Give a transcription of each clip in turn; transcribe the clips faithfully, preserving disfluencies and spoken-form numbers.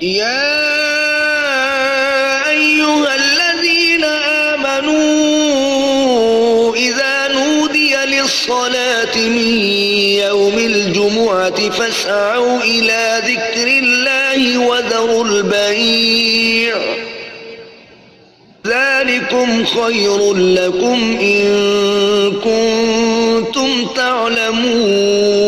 يا أيها الذين آمنوا إذا نودي للصلاة من يوم الجمعة فاسعوا إلى ذكر الله وذروا البيع، ذلكم خير لكم إن كنتم تعلمون.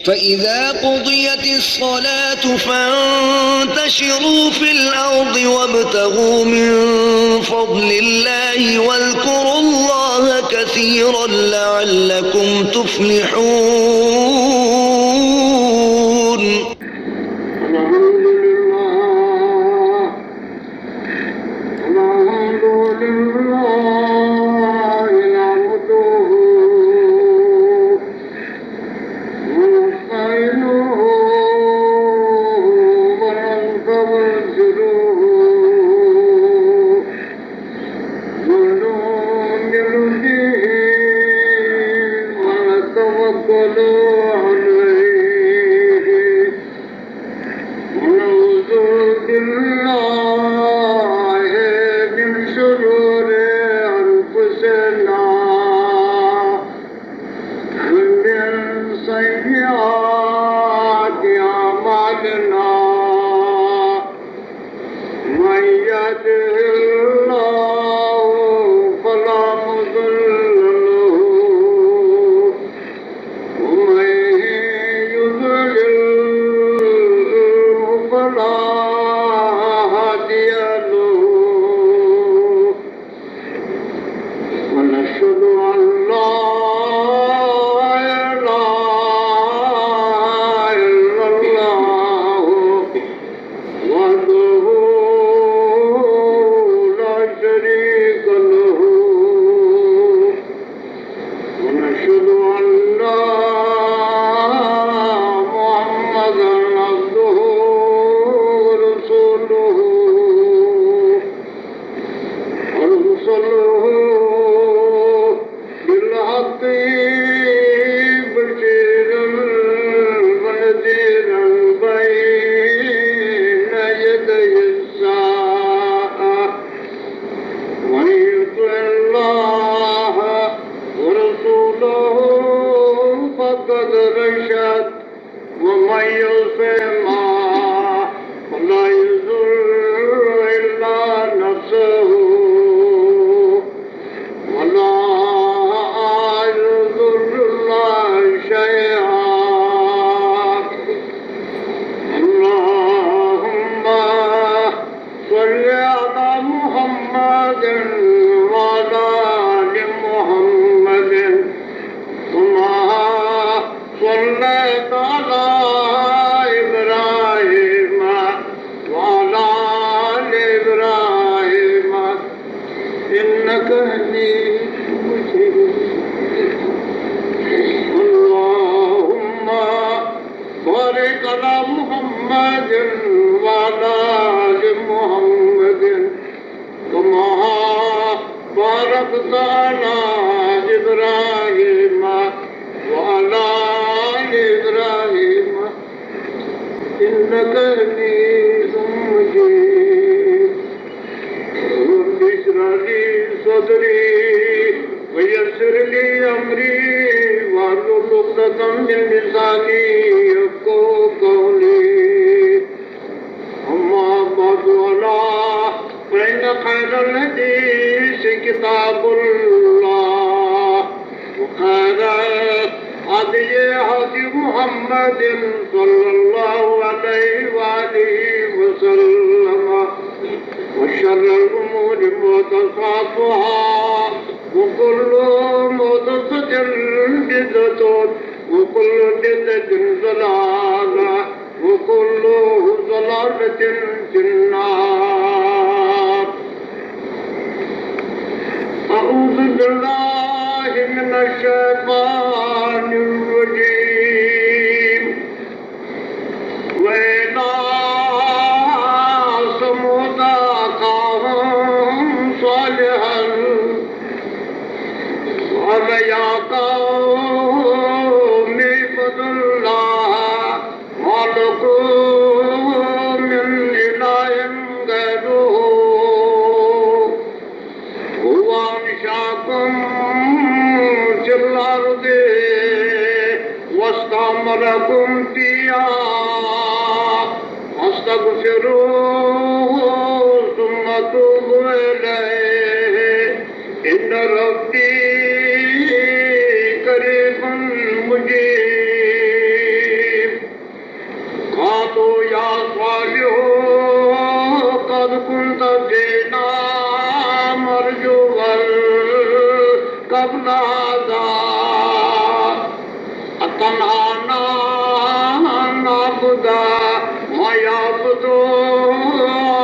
فإذا قضيت الصلاة فانتشروا في الأرض وابتغوا من فضل الله واذكروا الله كثيرا لعلكم تفلحون. الحمد لله. الحمد لله نحمده ونستعينه ونستغفره ونؤمن به ونتوكل عليه ونعوذ بالله من شرور أنفسنا ومن سيئات أعمالنا. من يهده الله فلا مضل له ومن يضلل فلا هادي له. ونشهد أن لا إله إلا الله وحده لا شريك له. ونشهد أن محمدا عبده ورسوله. أرسله بالحق بشيرا ونذيرا بين يدي الساعة. من يطع الله ورسوله فقد رشد ومن يعصهما فلا يضر إلا نفسه ولا يضر الله شيئا. اللهم صل على محمد وعلى آل محمد كما صليت على إبراهيم وعلى آل إبراهيم إنك حميد مجيد. اللهم بارك على محمد وعلى آل محمد كما باركت على إبراهيم وعلى آل إبراهيم إنك حميد مجيد. رب اشرح لي صدري ويسر لي أمري واحلل عقدة من لساني يفقهوا قولي. أما بعد، ألا فإن خير الحديث كتاب الله، وخير الهدي هدي محمد صلى الله عليه وآله وسلم، وشر الأمور محدثاتها، وكل محدثة بدعة، وكل بدعة ضلالة، وكل ضلالة في النار. أعوذ بالله من الشيطان الرجيم. وإلى ثمود أخاهم صالحا قال يا قوم اعبدوا الله ما لكم فاستغفروه ثم توبوا إليه إن ربي قريب مجيب. قالوا يا صالح قد كنت فينا مرجوا قبل هذا أتنهانا أن نعبد ما يعبد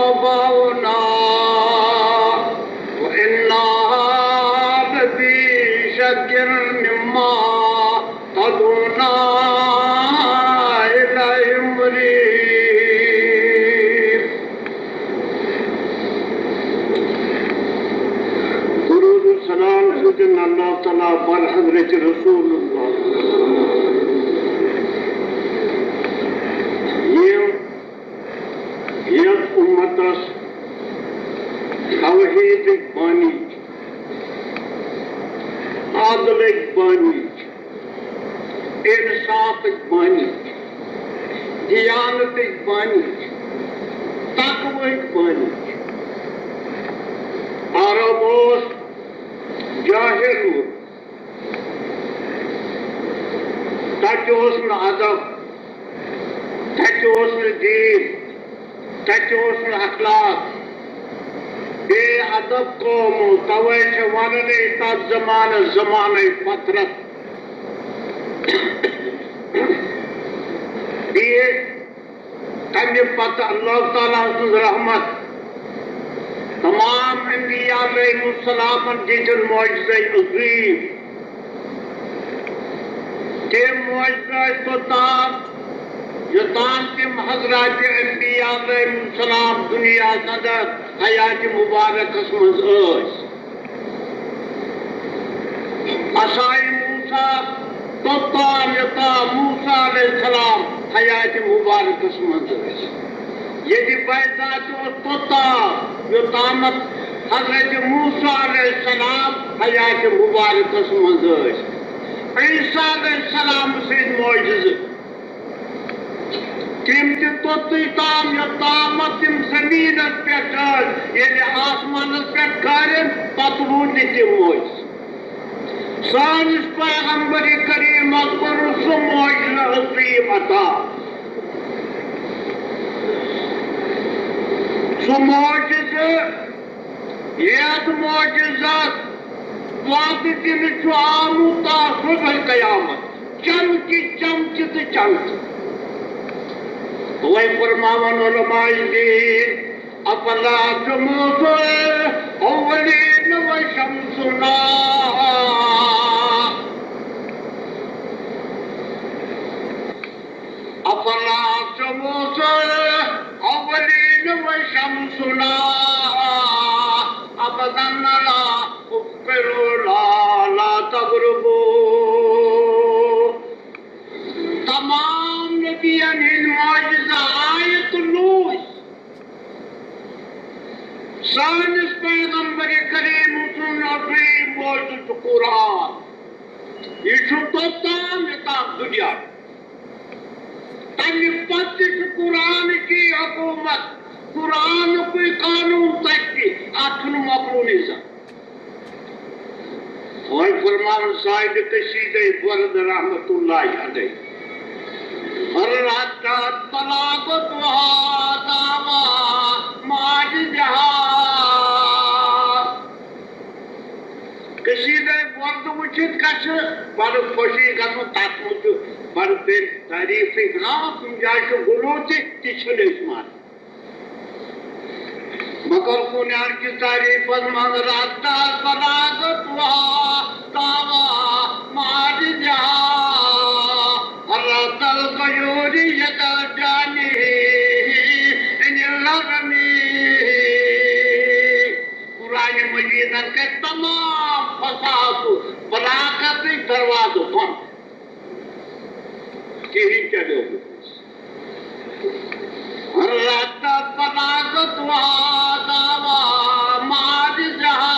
آباؤنا وإنا لفي شك مما تدعونا إليه مريب. درود و سلام سوزن اللہ تعالیٰ بر حضرت رسول اللہ۔ یم یتھ امتس توحیدٕکۍ بانی، عادلٕکۍ بانی، انصافٕکۍ بانی، دیانتٕکۍ بانی، تقوہٕکۍ بانی۔ عرب اوس جاہل، تتہِ اوس نہٕ ادب، تتہِ اوس نہٕ دین، تتہِ اوس نہٕ اخلاق۔ بے ادب قوم، توے چھِ ونان تتھ زمانس زمانہ فطرت۔ بیٚیہِ تمہِ پتہٕ اللہ تعالیٰ سٕنٛز رحمت، تمام انبیاء علیہم السلامن دِتِن معجزے عظیم۔ تِم معجزٕ ٲسۍ توٚتام، یوٚتام تِم حضرات انبیاء علیہم السلام دنیاہس اندر حیات مبارکس منٛز ٲسۍ۔ عصائے موسیٰ توٚتام، یوٚتام موسیٰ علیہ السلام حیات مبارکس منٛز ٲسۍ۔ ییٚتہِ بیضا تہِ اوس توٚتام، یوٚتامتھ حضرت موسیٰ علیہ السلام حیات مبارکس منٛز ٲسۍ۔ عیسیٰ علیہ السلام سٕنٛدۍ معجزٕ، تِم تہِ توٚتُے تام، یوٚتامتھ تِم زٔمیٖنس پٮ۪ٹھ ٲسۍ۔ ییٚلہِ آسمانس پٮ۪ٹھ کھٲرِن، پتہٕ روٗدۍ نہٕ تِم معجزٕ۔ سٲنِس پیغمبر کریمس کوٚرُن سُہ معجزٕ عظیٖم عطا۔ سُہ معجزٕ، یتھ معجزس وعدٕ دِنہٕ چھُ آمُت تا صبح قیامت۔ چمکہِ، چمکہِ تہٕ چمکہِ۔ وۄنۍ فرماوان علماء دین، افلا شموس الاولین و شمسنا۔ افلا شموس الاولین و شمسنا ابدا لا افقر لا، لا تغرب۔ تمام نبین ہٕنٛدۍ معجزہ آیہِ تہٕ لوٗسۍ۔ سٲنِس پیغمبر کریم سُنٛد عظیٖم معجزٕ چھُ قرآن۔ یہِ چھُ توٚتام یوٚتام دُنیا۔ تَمہِ پتہٕ تہِ چھُ قرآنٕچی حکوٗمت، قرآنُکُے قانوٗن تَتہِ تہِ۔ اَتھ چھُنہٕ مۄکلُنٕے زانٛہہ۔ وۄنۍ فرماوان صاحب قصیدہ برد رحمت اللہ علیہ، ردت بلاغتها دعوی معجزها۔ قصیدہ برد وٕچھِتھ گژھِ بڑٕ خوشی گژھُن، تَتھ منٛز چھُ بڑٕ بے تعریفٕے، ہاں، کُنہِ جایہِ چھُ غلو تہِ، تہِ چھُنہٕ أسۍ مانان۔ مگر بنیاد کی تعریف از من رد از بلاغت و دعوی معارض، رد الغیور ید الجانی ان الرمی۔ قرآن مجیدن کٔرۍ تمام فصاحت و بلاغتٕکۍ دروازٕ بنٛد۔ کِہیٖنۍ چلیو نہٕ۔ ردت بلاغت و دعوی معارضها۔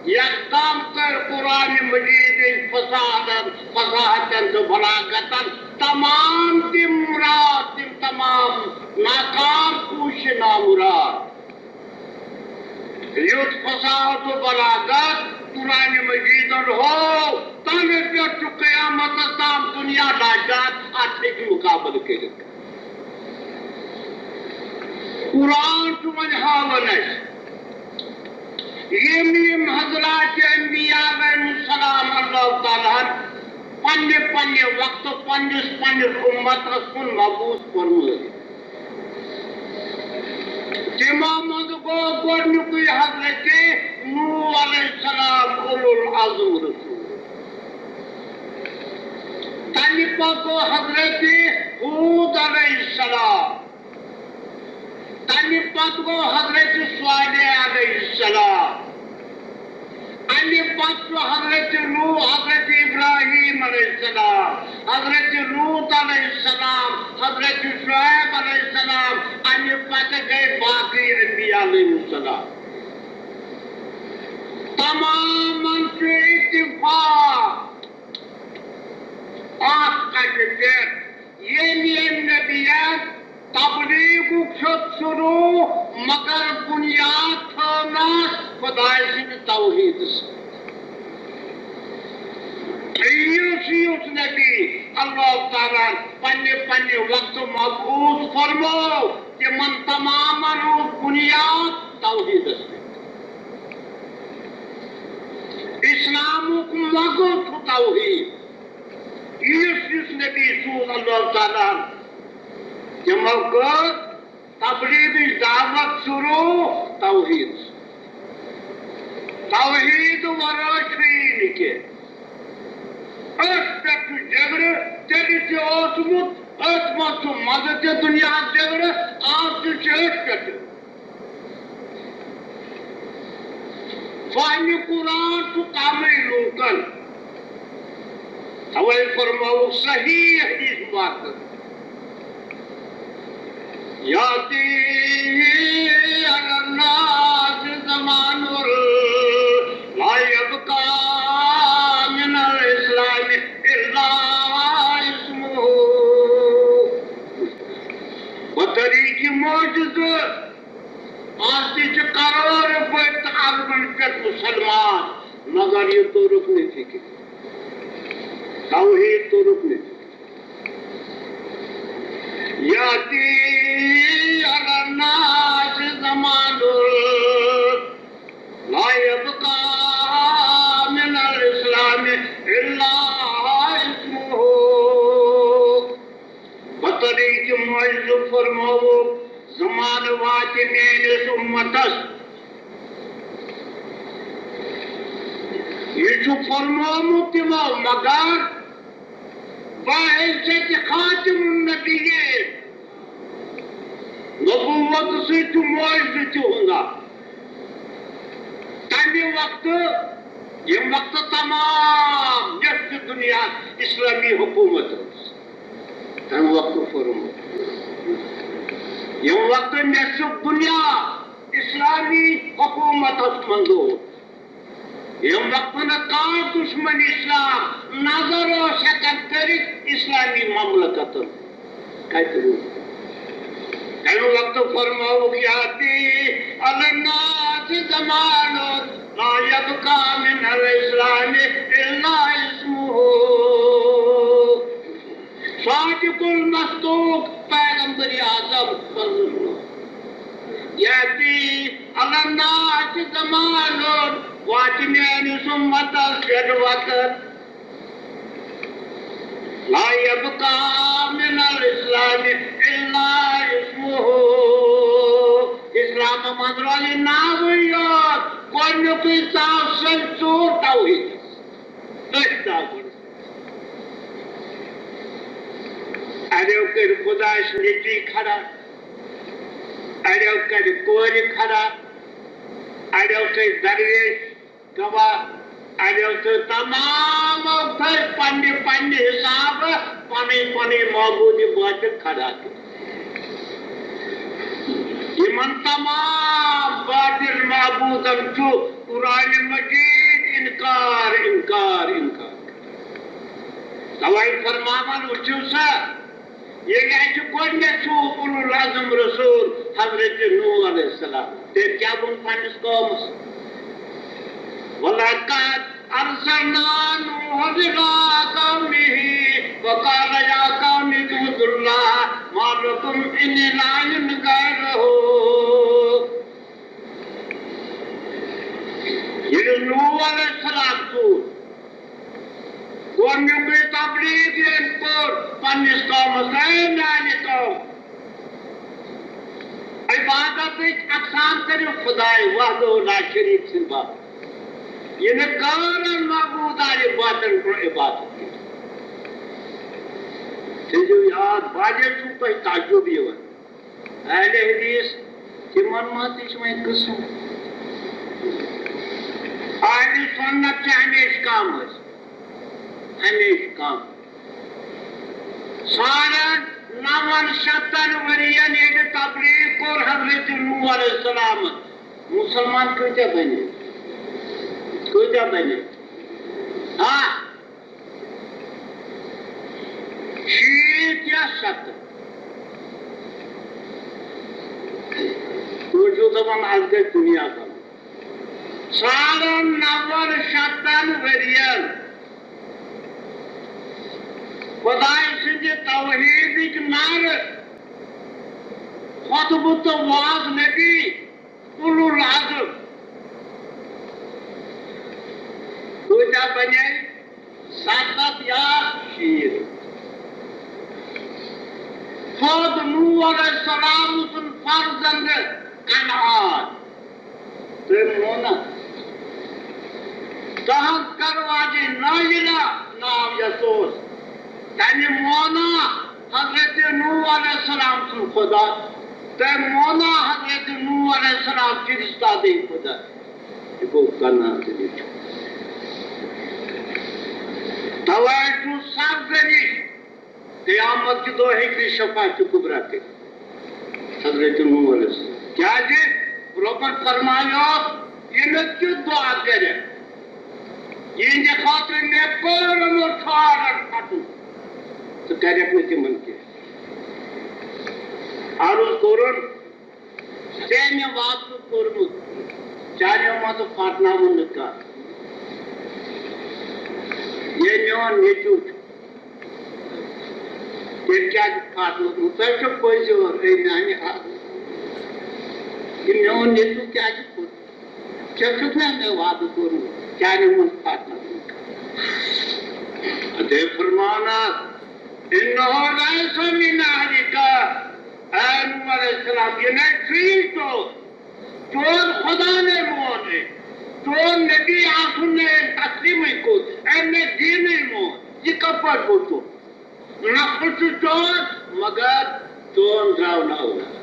یکدم کٔر قرآن مجیدٕکۍ فصاحتن، فصاحتن تہٕ بلاغتن تمام تِم مراد، تِم تمام ناکام کوٗشِش نامُراد۔ یُتھ فصاحت و بلاغت قرآن مجیدن ہو، تَنہٕ پٮ۪ٹھ چھُ قیامتس تام دُنیا لاچار اَتھ ہیٚکہِ مُقابلہٕ کٔرِتھ۔ قرآن چھُ وۄنۍ ہاوان اَسہِ، یِم یِم حضرات انبیاء علیہم السلام اللہ تعالیٰ ہن پننہِ پننہِ وقتہٕ پننِس پننِس اُمتس کُن مبعوث فرمٲوِتھ۔ تِمو منٛز گوٚو گۄڈٕنیُکُے حضرت نوح علیہ السلام، اولو العزم رسول۔ تَمہِ پتہٕ گوٚو حضرت ہود علیہ السلام۔ تَمہِ پتہٕ گوٚو حضرت صالح علیہ السلام۔ اَمہِ پتہٕ چھُ حضرت نوح، حضرت ابراہیم علیہ السلام، حضرت لوط علیہ السلام، حضرت شعیب علیہ السلام، اَمہِ پتہٕ گٔے باقٕے انبیاء علیہ السلام۔ تمامن چھُ اتفاق اَتھ کتھِ پٮ۪ٹھ، ییٚمۍ ییٚمۍ نبیَن تبلیغُک چھُ شروع، مگر بُنیاد تھٲونَس خۄداے سٕنٛدِ توحیٖدٕ سۭتۍ۔ یُس یُس نبی اللہ تعالیٰ ہن پننہِ پننہِ وقتہٕ مبعوث فرموو، تِمن تمامن اوس بُنیاد توحیٖدس پٮ۪ٹھ۔ اسلامُک مۄغل چھُ توحیٖد۔ یُس یُس نبی سوٗز اللہ تعالیٰ ہن، تِمو کٔر تبلیغٕچ دعوت شروع توحیٖد۔ توحیٖد ورٲے چھُیی نہٕ کینٛہہ۔ أتھۍ پٮ۪ٹھ چھُ جھگڑٕ تیٚلہِ تہِ اوسمُت، أتھۍ منٛز چھُ منٛزٕ تہِ دُنیاہَس جھگڑٕ، آز تہِ چھُ أتھۍ پٮ۪ٹھ۔ فہمِ قرآن چھُ کمٕے لوٗکن۔ توے فرماوُکھ صحیح حدیث مبارکس، یاتی علی الناس زمان لا یبقی من الاسلام الا اسمہ۔ بطریق معجزہ آز تہِ چھِ کرورٕ بٔدۍ تہٕ اربن پٮ۪ٹھ مسلمان، مگر یہِ توٚرُکھ نہٕ فِکرِ۔ توحیٖد توٚرُکھ نہٕ فِکرِ۔ یاتی علی الناس زمان لا یبقی من الاسلام الا اسمہ۔ بطریق معجزہ فرمووُکھ، زمانہٕ واتہِ میٲنِس اُمتس۔ یہِ چھُ فرمومُت تِمو، مگر بحیثیت خاتم النبیین، نبوت سۭتۍ چھُ معجزٕ تِہُنٛد اکھ۔ تَمہِ وقتہٕ، ییٚمہِ وقتہٕ تمام یَتھ تہِ دُنیا اسلامی حکومت ٲس، تَمہِ وقتہٕ فرموو۔ ییٚمہِ وقتہٕ نصف دُنیا اسلامی حکومتس منٛز اوس، ییٚمہِ وقتہٕ نہٕ کانٛہہ دُشمن اسلام نظر اوس ہٮ۪کان کٔرِتھ اسلامی مملکتن، کتہِ روٗد؟ تَمہِ وقتہٕ فرمووُکھ، یاتی علی الناس زمان لا یبقی من الاسلام الا اسمہ۔ صادق المصدوق پیغمبر اعظم صلی اللہ علیہ وسلم۔ یاتی علی الناس زمان، واتہِ میٲنِس اُمتس پٮ۪ٹھ وقت، لا یبقی من الاسلام الا اسمہ۔ اسلام منٛز روزِ ناوٕے یوت، گۄڈٕنیُکُے ژاو سُے ژوٗر توحیٖدس۔ أتھۍ ژاو گۄڈٕ۔ اَڑیو کٔرۍ خۄدایَس نیٚچی کھڑا، اَڑیو کَرِ کورِ کھڑا، اَڑیو تھٲے درویش گواہ، اَڑیو تھٲے، تمامو تھٲے پننہِ پننہِ حسابہٕ پنٕنۍ پنٕنۍ معبوٗدِ باطل کھڑا کٔرِتھ۔ یِمن تمام باطل معبوٗدن چھُ قرآن مجید انکار، انکار، انکار۔ توے فرماوان، وٕچھِو سا، ییٚلہِ اَسہِ گۄڈٕنٮ۪تھ چھُ اولو العزم رسول حضرت نوح علیہ السلام، تٔمۍ کیٛاہ ووٚن پننِس قومس؟ وَلَقَدْ أَرْسَلْنَا نُوحًا إِلَىٰ قَوْمِهِ فَقَالَ يَا قَوْمِ اعْبُدُوا اللَّهَ مَا لَكُم مِّنْ إِلَٰهٍ غَيْرُهُ۔ ییٚلہِ نوح علیہ السلام سوٗز، گۄڈٕنیُکُے تبلیغ ییٚلہِ کوٚر پننِس قومس، اے میانہِ قوم، عبادتٕکۍ اقسام کٔرِو خداے وحدہ لا شریک سٕنٛدِ باپتھ۔ یہِ نہٕ کانٛہہ معبوٗد آسہِ باطن کُن عبادت کٔرِتھ۔ تھٲیزیو یاد، واریاہ چھُو تۄہہِ تعجب یِوان۔ اہل حدیث، تِمن منٛز تہِ چھِ وۄنۍ قٕسم۔ اہل سنت چھِ ہمیشہِ کم ٲسۍ، ہمیشہِ کم۔ ساڑن نون شتن ؤرین ییٚلہِ تبلیغ کوٚر حضرت نوح علیہ السلامن، مسلمان کۭتیاہ بنے؟ کۭتیاہ بنے؟ ہاں، شیٖتھ یا ستتھ۔ تُہۍ چھِو دَپان، اَتھ گژھِ دُنیا بَنُن۔ ساڑن نَوَن شَتَن ؤرِین خۄداے سٕنٛدِ توحیٖدٕکۍ نعرٕ، خۄطبہٕ تہٕ واز نبی، اولو العزم۔ کۭتیاہ بنے؟ ستتھ یا شیٖتھ۔ خود نوح علیہ السلام سُنٛد فرزند کنعان۔ تٔمۍ مون نا؟ تہنٛز گرواجی ناحلہ ناو یَس اوس، تٔمۍ مون نا حضرت نوح علیہ السلام سُنٛد خدا؟ تٔمۍ مون نا حضرت نوح علیہ السلام فرشتہ دِنۍ خدا؟ یہِ گوٚو کنعان تہٕ یہِ چھُ۔ توے چھُ سرزنش قیامت کہِ دۄہ ہیٚکہِ نہٕ شفاعت کبریٰ کٔرِتھ حضرت نوح علیہ السلام۔ کیازِ؟ رۄبن فرمایو، ییٚمِس کیُتھ دعا کرِ، یِہنٛدِ خٲطرٕ مےٚ کوٚرمُت چھُ آرڈر پھٹُن، ژٕ کرکھ نہٕ تِمن کینٛہہ۔ عرض کوٚرُن، ژےٚ مےٚ وعدٕ چھُکھ کوٚرمُت، چانیو منٛزٕ پھاٹناوُن نہٕ کانٛہہ۔ یے میون نیٚچوٗ چھُ، تیٚلہِ کیٛازِ پھاٹنووُتھ؟ تۄہہِ چھو پٔزۍ یور، اے میانہِ حق۔ یہِ میون نیٚچوٗ کیٛازِ پھُٹ؟ ژےٚ چھُکھ نا مےٚ وعدٕ کوٚرمُت، چانیو منٛزٕ پھاٹناوُن نہٕ کانٛہہ۔ اَدے فرماونس، انہ لیس من اہلک۔ اے نوح علیہ السلام، یہِ نَے چھُیی چون، چون خدا نَے مون أمۍ، چون نبی آسُن نَے أمۍ تسلیٖمٕے کوٚر، أمۍ نَے دیٖنٕے مون، یہِ کَپٲرۍ گوٚو چون؟ نسل چھُ چون، مگر چون درٛاو نہٕ اولاد۔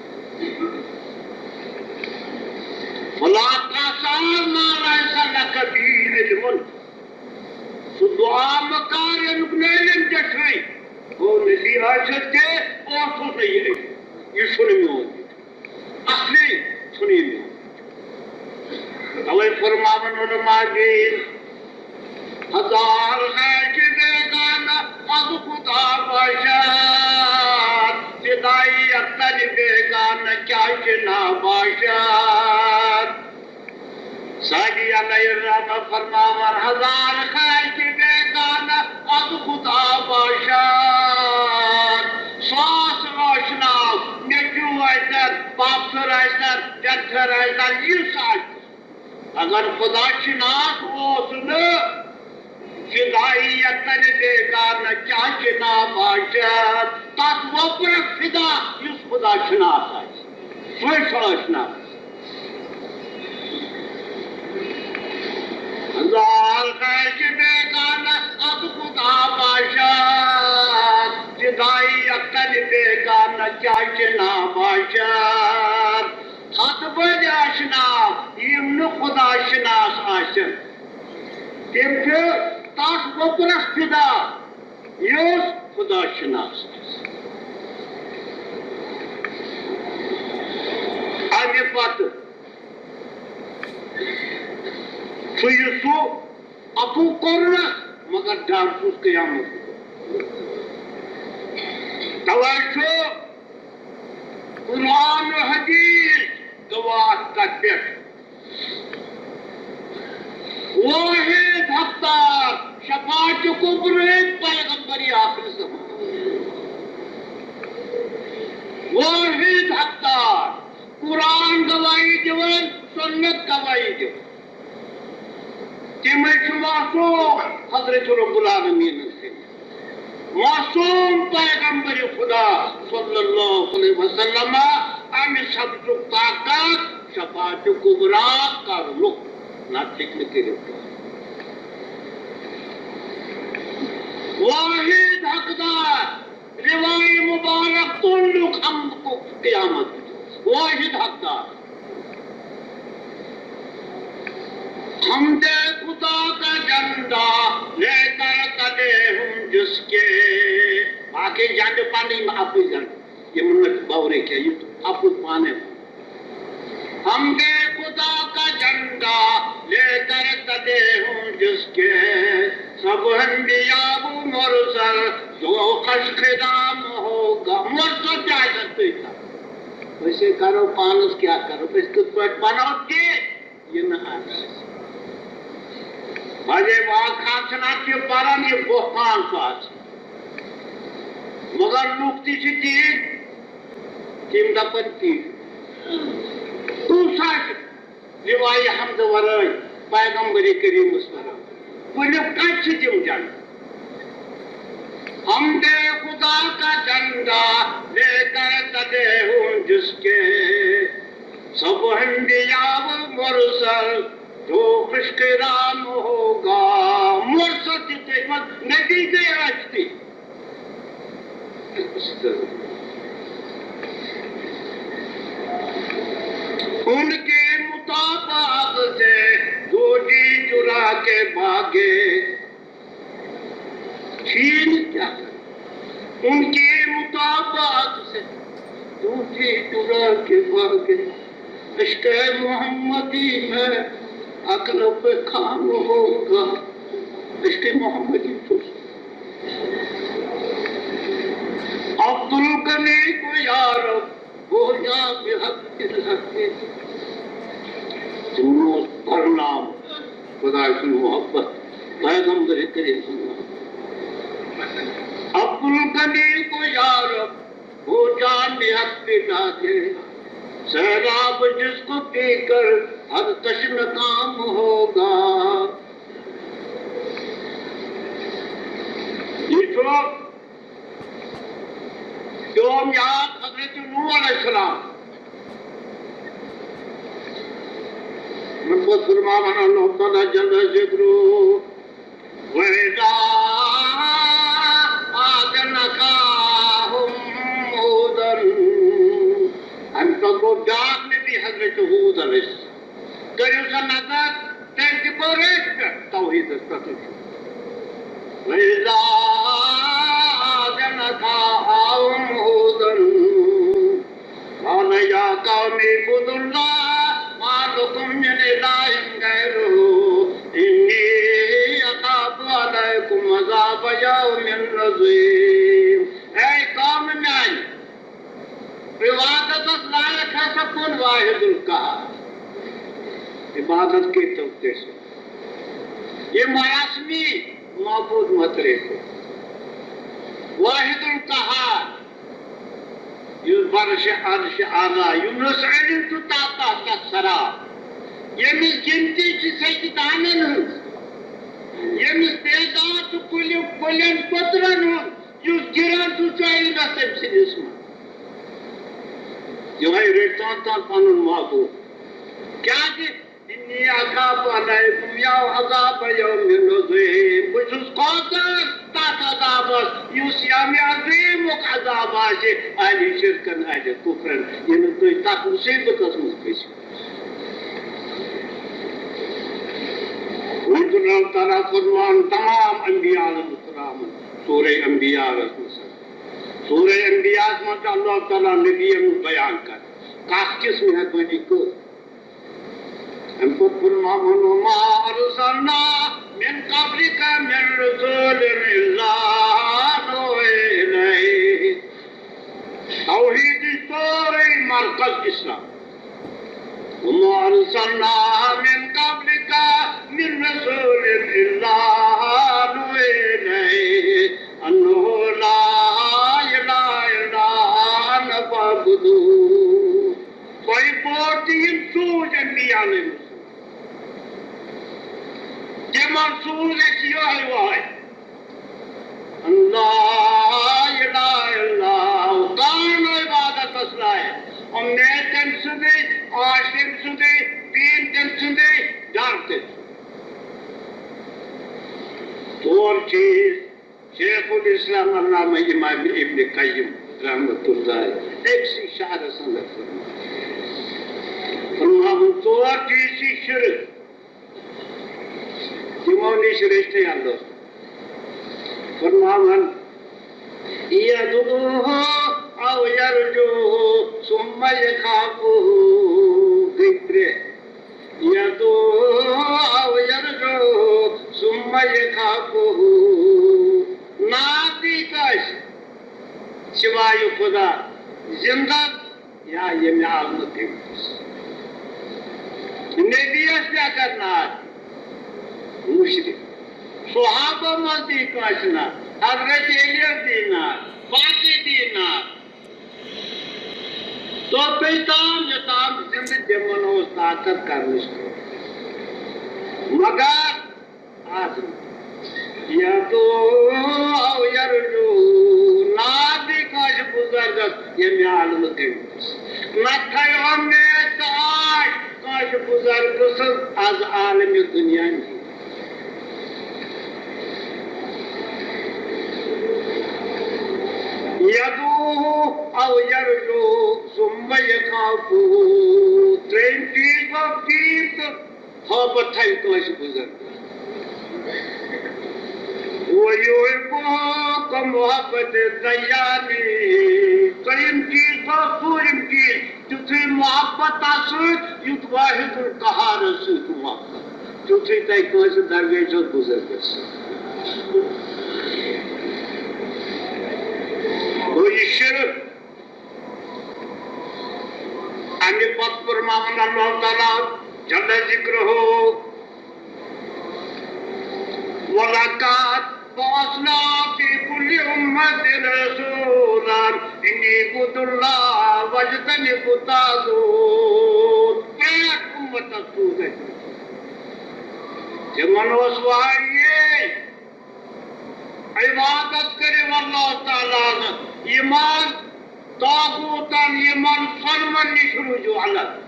فلا تسأل ما لیس لک به علم۔ سُہ دُعا مہٕ کر، ییٚمیُک نہٕ علم ژےٚ چھُے۔ گوٚو نبی ٲسِتھ تہِ اوسُس نہٕ یہِ علم۔ یہِ چھُنہٕ میون۔ اصلی چھُنہٕ یہِ میون۔ توے فرماوان علماء دین، ہزار ہے کہ بیگانہ از خدا باشد، فدایی تن بیگانہ کیا چنا باشد۔ سعدی علیہ الرحمہ فرماوان، ہزار خاک بیگانہ از خدا باشد، ساس آشنا، نیٚچوٗ ٲسۍتن، پۄپھتٕر ٲسۍتن، ٹٮ۪ٹھٕر ٲسۍتن، یُس آسہِ۔ اگر خدا شناس اوس نہٕ، فدایی تن بیگانہ کیا چنا باشد، تس وۄپرس فدا یُس خدا شناس آسہِ، سُے چھُ آشنا۔ ہزار خاک بیگانہ از خدا باشد، فدایی تن بیگانہ کیا چنا باشد۔ ہتھ بٔدۍ آشنا، یِم نہٕ خدا شناس آسن، تِم چھِ تس وۄپرس فدا، یُس خدا شناس آسہِ۔ امہِ پتہٕ چھُ یہِ سُہ عفو کوٚرنس، مگر ڈر چھُس قیامت۔ توے چھُ قرآن و حدیث گواہ کتھ پٮ۪ٹھ۔ واحد حقدار شفاعت کبریک پیغمبر آخر زمان۔ واحد حقدار، قرآن گواہی دِوان، سنت گواہی دِوان۔ تِمے چھِ معصوم حضرت رب العالمین سٕنٛدۍ۔ معصوم پیغمبر خدا صلی اللہ علیہ وسلم، امہِ سبزُک طاقت شفاعت کبریٰ کرنُک، نتہٕ ہیٚکہِ نہٕ کٔرِتھ۔ واحد حقدار، روائے مبارک تُلنُک ہم قیامت، واحد حقدار۔ ہم دے خدا کا جھنڈا لے کر تلے ہوں جس کے۔ باقی جھنڈ پانی میں اپنی جھنڈ، یہ منت باورے کیا، یہ اپنی پانے۔ ہم دے خدا کا جھنڈا لے کر تلے ہوں جس کے، سب انبیاء و مرسل جو خشخدام ہوگا۔ مرسل کیا ہے؟ أسۍ ہے کرو پانس کیٛاہ کرو، أسۍ کِتھ پٲٹھۍ بنو تہِ یہِ نہٕ آسہِ۔ بجے واز خان چھُنہٕ اَتھ یہِ پران، یہِ بہتان چھُ آسان۔ مگر لُکھ تہِ چھِ تِتھۍ، تِم دپان تی۔ کُس آسہِ؟ روایہِ حمد ورٲے پیغمبر کریمس ورٲے ؤنِو کتہِ چھِ تِم جنڈٕ؟ ہم دے خدا کا جھنڈا لے کر تلے ہوں جس کے، سب انبیاء و مرسل جو خشخدام ہوگا۔ مرسل تہِ تُہۍ وَن، نبی گٔے رٲستی۔ ان کے مطابق سے دودی چرا کے بھاگے۔ چھین کیا کرے؟ ان کے مطابق سے دودی چرا کے بھاگے۔ عشق محمدی میں عقل پہ کام ہوگا۔ عشق محمدی تو عبدالغنی کو یار ہو جا بحق الحق۔ تِمن اوس برنامہٕ خۄداے سٕنٛز محبت، پیغمبر کریم سٕنٛز محبت۔ عبدالغنی کو یار ہو جا بحق الحق، سیلاب جس کو پی کر ہر تشنہ کام ہوگا۔ یہ چھُ پیوم یاد حضرت نوح علیہ السلام۔ من پتہٕ فرماوان اللہ تعالیٰ جل ذکرہ، وَإِذَا أَذَّنَ أَخَاهُمْ هُودًا۔ اَمہِ پتہٕ گوٚو بیٛاکھ نبی حضرت ہود علیہ السلام۔ کٔرِو سا نظر، تٔمۍ تہِ کوٚر أتھۍ پٮ۪ٹھ توحیٖدَس پٮ۪ٹھٕے شروٗع۔ وَإِذَا أَذَّنَ أَخَاهُمْ هُودًا قَالَ يَا قَوْمِ اعْبُدُوا اللَّهَ مَا لَكُمْ مِنْ إِلَٰهٍ غَيْرُهُ إِنِّي أَخَافُ عَلَيْكُمْ عَذَابَ يَوْمٍ عَظِيمٍ۔ اے قوم میانہِ، عبادتس لایق ہسا کُن واحد القہار۔ عبادت کٔرۍتو تٔمۍ سٕنٛز۔ یہِ ماسمی معبود مہ ترٛٲوِو۔ واحد القہار، یُس برش عرش اعلیٰ، یُس علم تہٕ طاقت تس سرا، ییٚمِس گِنتی چھِ سجدانن ہٕنٛز، ییٚمِس تعداد چھُ کُلہِ، کُلٮ۪ن پٔترن ہُنٛد، یُس گِران چھُ، سُہ چھُ علمس تٔمۍ سٕنٛدِس منٛز۔ یِہوٚے رٔٹۍتون تہٕ پنُن معبود۔ کیٛازِ؟ إِنِّي أَخَافُ عَلَيْكُمْ يَوْمَ عَذَابَ يَوْمٍ عَظِيمٍ۔ بہٕ چھُس کھوژان تَتھ عذابس، یُس یومِ عظیٖمُک عذاب آسہِ اہلِ شرکن، اہلِ کفرن، ییٚلہِ تُہۍ تَتھ مُصیٖبتس منٛز پھٔسِو۔ وۄنۍ چھُ اللہ تعالیٰ فرمان تمام انبیاء علیہ السلام سورہ انبیاء منٛز۔ سورہ انبیاء منٛز چھُ اللہ تعالیٰ نبیَن ہُنٛد بیان کران۔ کَتھ کِژھ مہربٲنی کٔر؟ اَمہِ پَتہٕ فرماوُن، وَمَا أَرْسَلْنَا مِنْ قَبْلِكَ مِنْ رَسُولٍ إِلَّا نُوحِي إِلَيْهِ۔ توحیدٕچ سورُے مرکز اسلام۔ وما ارسلنا من قبلك من رسول الا نوحي اليه انه لا اله الا انا فاعبدون۔ تۄہہِ پوٚر تہِ یِم سوٗز انبیاء علیہ السلام۔ تِمن سوٗز اَسہِ یِہوٚے وحی۔ لا اله الا هو، کانٛہہ نہٕ عبادتس لایق۔ اُمید تٔمۍ سٕنٛزٕے، آش تٔمۍ سٕنٛزٕے، دیٖن تٔمۍ سٕنٛزٕے، ڈر تٔمۍ سُنٛد۔ ژور چیٖز شیخ الاسلام علامہ امام ابن قیم رحمۃ اللہ أکسٕے شعرس اندر فرماوان۔ فرماوان ژور چیٖز چھِ شرک۔ تِمو نِش رٔچھتھٕے اللہ فرماوان، يدعوه أو يرجوه ثم يخافه۔ گٔے ترٛےٚ۔ يدعوه أو يرجوه ثم يخافه۔ نعت دی کٲنٛسہِ سوایہِ خدا، زِندٕ یا ییٚمہِ عالمہٕ تٔمۍ۔ نبیَس تہِ اگر نعت، مُشرِک۔ صحابہ منٛز دی کٲنٛسہِ نعت، حضرت علیَس دی نعت، باقٕے دی نعت۔ توٚتام یوٚتام زِندٕ تِمن اوس طاقت کرنٕچ۔ مگر آسان۔ يدعوه أو يرجوه، نعت دی کٲنٛسہِ بُزرگس ییٚمہِ عالمہٕ تٔمۍ۔ نہ تھٲیِو اُمید تہٕ آش کٲنٛسہِ بُزرگہٕ سٕنٛز از عالمِ دُنیا نِش۔ يدعوه أو يرجوه ثم يخافه۔ ترٛیٚیِم چیٖز گوٚو دیٖن تہٕ محبت تھاوِ کٲنٛسہِ بُزرگس۔ وَيُحِبُّهُ كَمُحَبَّةِ الدَّيَّانِ۔ ژوٚیِم چیٖز گوٚو، ژوٗرِم چیٖز، تیُتھُے محبت تَس سۭتۍ، یُتھ واحد القہارَس سۭتۍ محبت، تیُتھُے تۄہہِ کٲنٛسہِ درویشَس بُزرگس سۭتۍ۔ گوٚو یہِ شرک۔ اَمہِ پتہٕ فرماوان اللہ تعالیٰ جل ذکرہ، وَلَقَدْ بَعَثْنَا فِي كُلِّ أُمَّةٍ رَسُولًا أَنِ اعْبُدُوا اللَّهَ وَاجْتَنِبُوا الطَّاغُوتَ۔ پرٛٮ۪تھ اُمتس سوٗز اَسہِ۔ تِمن اوس وحی یی، عبادت کٔرِو اللہ تعالیٰ ہَس، ایمان طاغوتن، یِمن صنمن نِش روٗزِو الگ۔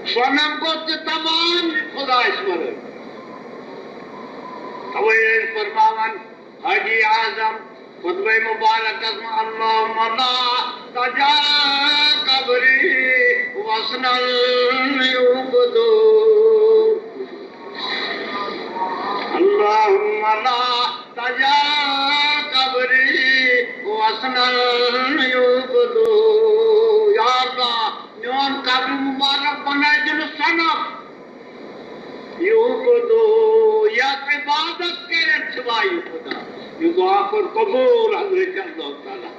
صنم گوٚو تہِ تمام خدایس ورٲے۔ توے ٲسۍ فرماوان حاجی اعظم خطبہ مبارکس منٛز، اللهم لا تجعل قبري وثنا يعبد۔ اللهم لا تجعل قبري وثنا يعبد۔ یا اللہ، میون قبر مبارک بنٲیِو نہٕ صنم، یعبد، یتھ عبادت کرن سوائے خدا۔ یہ دعا کوٚر قبول حضرت اللہ تعالیٰ۔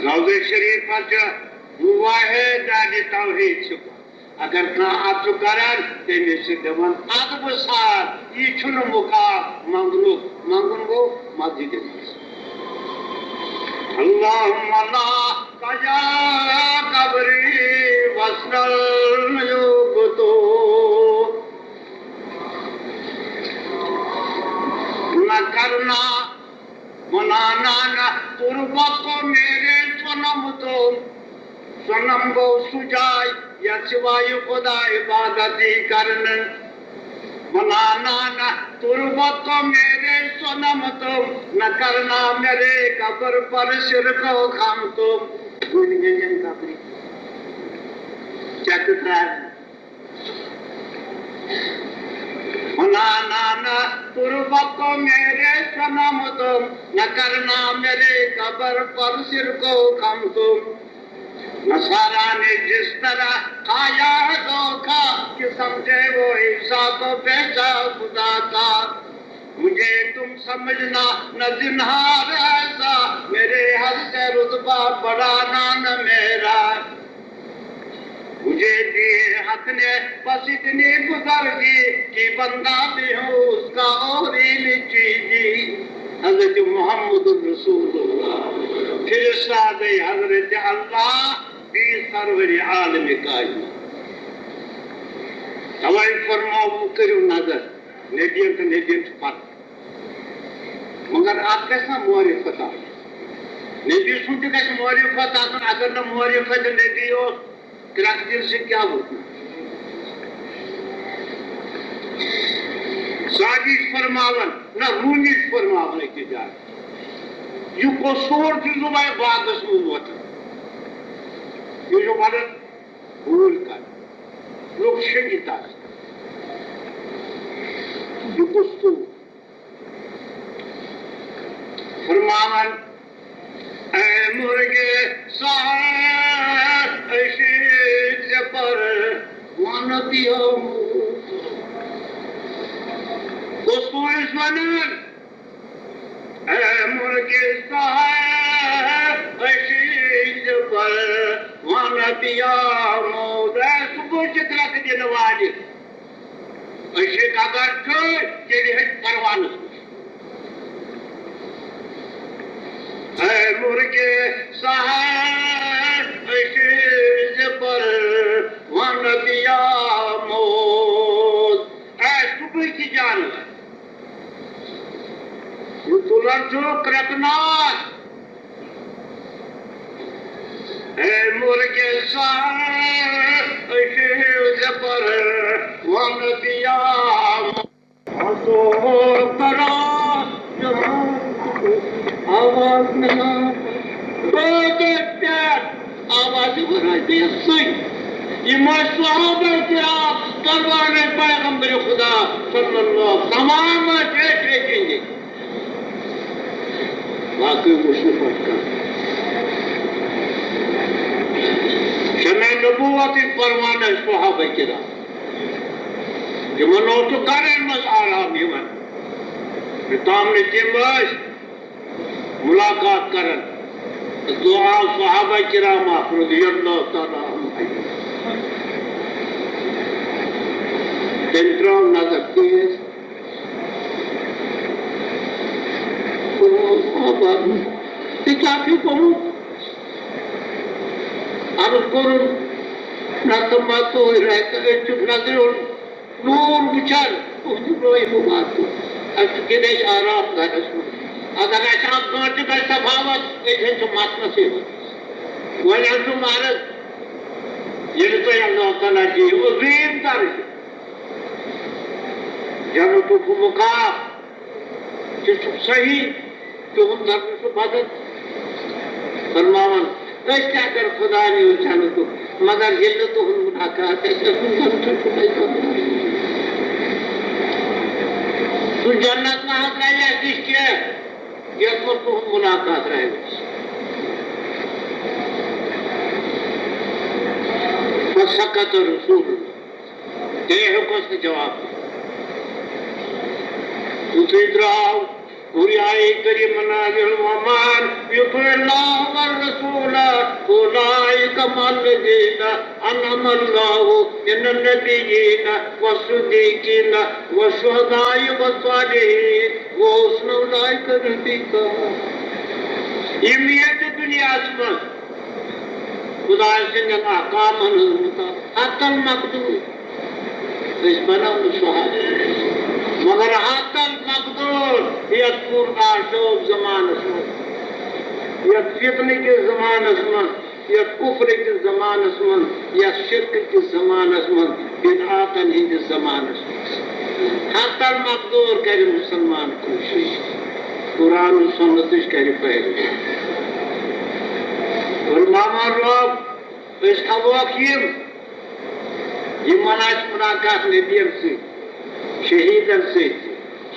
روضہ شریف پر جو واحد توحید چھُ۔ اگر کانٛہہ اَتھ چھُ کران، تٔمِس چھِ دِوان ادبہٕ سان۔ یہِ چھُنہٕ مُقام منٛگنُک۔ منٛگُن گوٚو مسجدِ منٛز۔ اللهم لا تجعل قبري وثنا يعبد۔ نہ کرنا منانا نہ تربت کو میرے صنم تم۔ صنم گوٚو سُہ جاے یَتھ سوائے خدا عبادت یی کرنہٕ۔ منانا نہ تربت کو میرے صنم تم، نہ کرنا میرے قبر پر شرک و غم تم۔ وۄنۍ گٔے یِم قبرِ۔ چکر ترٛاوِ۔ منانا نہ تربت کو میرے صنم تم، نہ کرنا میرے قبر پر شرک و غم تم۔ نصارا نے جس طرح کھایا ہے دھوکہ، کہ سمجھے وہ عیسیٰ کو بیٹا خدا کا۔ مجھے تم سمجھنا نہ زنہار ہے میرے حق سے رتبہ بڑھانا نہ میرا، مجھے دیے حق نے بس اتنی بزرگی کہ بندہ بھی ہوں اس کا اور ہی نیچی جی۔ حضرت محمد رسول اللہ، فرستادہ حضرت اللہ، بی سرور عالم کائنات۔ توے فرماو، کٔرِو نظر، نبیَن تہٕ نبیَن چھُ فرق۔ مگر اتھ گژھِ نا معرفت آسُن۔ نبی سُنٛد تہِ گژھِ معرفت آسُن، اگر نہٕ معرفت نبی اوس، کرٛٮ۪کہٕ دِنہٕ سۭتۍ کیٛاہ ووت؟ سادی چھُ فرماوان، نہ روٗمی چھُ فرماوان أکِس جایہِ۔ یہِ قصوٗر چھُ زُبیر باغس منٛز وۄتھان۔ یہِ چھُ وَنان بوٗلۍ کَتھ۔ لُکھ چھِ یہِ تَتھ۔ یہِ قصوٗر۔ فرماوان، اے مرغ سحر، اشیز پر ون پیاموز۔ قصوٗرِس وَنان، اے مرغ سحر، اشیز پر ون پیاموز۔ اے صبحٕچ کرٛٮ۪کہٕ دِنہٕ والہِ، أسۍ چھِ کَتھ چھُ تیٚلہِ ہیٚکہِ پروانَس نِش۔ اے مرغ سحر، اشیز پر ون پیاموز۔ اے صبحٕکۍ جانور، یہِ تُلان چھُ کرٛٮ۪کہٕ ناد۔ اے مرغ سحر، اشیز پر ون پیاموز۔ تو کرا آواز نہ، روزے پٮ۪ٹھ آوازِ ورٲے بیٚیہِ سُے۔ یِم ٲسۍ صحابہ کرام، قربان پیغمبر خدا صلی اللہ، تمام ٲسۍ أتھۍ أتھۍ گِنٛدِتھ۔ باقٕے وٕچھ نہٕ پتہٕ کانٛہہ۔ شمع نبوتٕکۍ پروانہٕ ٲسۍ صحابہ کرام۔ تِمن اوس نہٕ گرن منٛز آرام یِوان۔ یوٚتام نہٕ تِم ٲسۍ ملاقات کران۔ دعا صحابہ کرام اکھ رضی اللہ تعالیٰ عنہ۔ تٔمۍ ترٲو نظر تیز۔ صحابہ، یہِ کیٛاہ چھُ گوٚمُت؟ عرض کوٚرُن، نہ تہٕ ما تُہۍ رہتہٕ أتۍ چھُ نظرِ ہُنٛد نوٗر وٕچھان، تُہٕنٛدِ روے مُبارکُک۔ اَسہِ چھُ دِلے آرام گرس منٛز۔ اگر اَسہِ اکھ گٲنٛٹہٕ گژھِ سخاوت، أسۍ حظ چھِ مَتنَسٕے منٛز۔ وۄنۍ حظ چھُ مہرز، ییٚلہِ تۄہہِ اللہ تعالیٰ دِیِو عظیٖم درجہٕ، جنتُک مُقام، تہِ چھُ صحیح۔ تِہُنٛد دَپُن چھُ بدل۔ فرماوان، أسۍ تہِ اگر خۄداے نیوٗ جنتُک، مگر ییٚلہِ نہٕ تُہُنٛد مُلاقات آسہِ، أسۍ کُن جنتُک چھُ تۄہہِ خۄداے؟ سُہ جنت نہ حظ گژھِ اَسہِ نِش کینٛہہ، یَتھ منٛز تُہُنٛد مُلاقات رہہِ۔ فسکت رسول اللہ۔ تٔمۍ ہیوٚکُس نہٕ جواب دِتھ۔ یُتھُے درٛاو، اوریاے کٔرِم نازل، وَمَن یُطِعِ اللَّهَ وَالرَّسُولَ فَأُولَٰئِکَ مَعَ الَّذِينَ أَنْعَمَ اللَّهُ مِنَ النَّبِيِّينَ وَالصِّدِّيقِينَ وَالشُّهَدَاءِ وَالصَّالِحِينَ وَحَسُنَ أُولَٰئِکَ رَفِیقًا۔ یِم ییٚتہِ دُنیاہَس منٛز خۄداے سٕنٛدٮ۪ن احکامن ہٕنٛز مُطابق حتی المقدور۔ أسۍ بناو نہٕ سُہ حد۔ مگر حتی المقدور، یَتھ پوٗرٕ آشوب زمانس منٛز، یَتھ فتنہٕ کِس زمانس منٛز، یَتھ کُفرٕ کِس زمانس منٛز، یَتھ شرکہٕ کِس زمانس منٛز، بدعاتن ہٕنٛدِس زمانس منٛز۔ حتی المقدور کرِ مُسلمان کوٗشِش، قرآن و سنتٕچ کرِ پیروی۔ فرماوان رب، أسۍ تھاووکھ یِم، یِمن آسہِ مُلاقات نبیَن سۭتۍ، شہیٖدن سۭتۍ تہِ،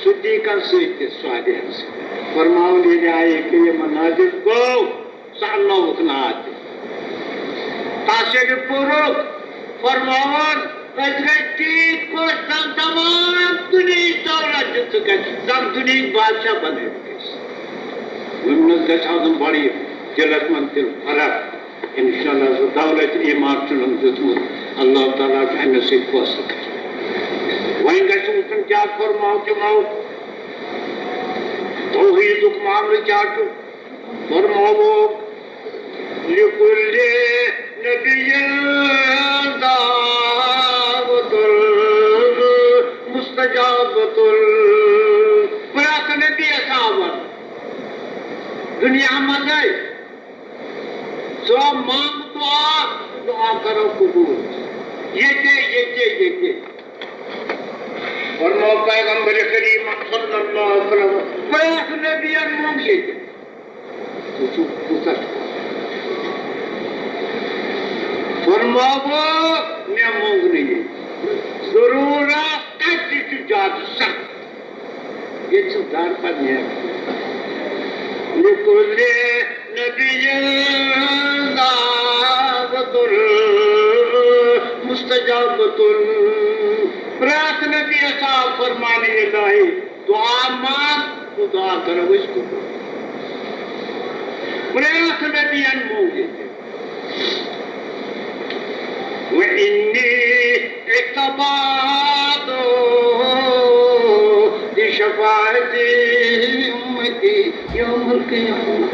صدیٖقن سۭتۍ تہِ، صالحن سۭتۍ۔ فرماوُن ییٚلہِ آیہِ کریٖمہ نازِل گوٚو، سُہ اننووُکھ ناد تہِ۔ تَس ییٚلہِ پوٚرُکھ، فرماوان، أسۍ گٔے تیٖتۍ خۄش، زن تمام دُنیہٕچ دولت دِژٕکھ اَسہِ، زن دُنیہٕکۍ بادشاہ بنٲوِکھ أسۍ۔ وٕنہِ نہ حظ گژھِ آسُن بڑٕ یہِ دِلس منٛز تہِ فرق۔ انشاءاللہ سُہ دولت ایمان چھُنہٕ دیُتمُت، اللہ تعالیٰ چھُ أمِس سۭتۍ فٲصلہٕ کران۔ وۄنۍ گژھِ وٕچھُن کیٛاہ فرماو تِمو، توحیٖدُک معاملہٕ کیٛاہ چھُ۔ فرمووُکھ، لِکُلِّ نَبِیٍّ دَعْوَةٌ مُسْتَجَابَةٌ۔ پرٛٮ۪تھ نبی یَس آو وَننہٕ دُنیا منٛزَے، ژٕ منٛگ دُعا، دُعا کَرو قبوٗل۔ ییٚتے، ییٚتے، ییٚتے۔ فرموو پیغمبر کریم صلی اللہ علیہ وسلم، پرٛٮ۪تھ نبیَن منٛگ ییٚتہِ۔ وٕچھِو، کوٗتاہ چھُ۔ فرموو، مےٚ مونٛگ نہٕ یہِ۔ ضروٗرت کَتہِ چھُ زیادٕ سخت؟ ییٚتہِ چھُ گرٕ پَتہٕ نیران۔ لِکُلِّ نَبِیٍّ دَعْوَةٌ مُسْتَجَابَةٌ۔ پرٛٮ۪تھ نبیَس آو فرمان الہی، دُعا منٛگ، تہٕ دُعا کَرو أسۍ قبوٗل۔ پرٛٮ۪تھ نبیَن مونٛگ ییٚتہِ۔ وَإِنِّي اِجْتَبَیْتُکَ لِشَفَاعَتِ أُمَّتِی یَوْمَ الْقِیامَۃِ۔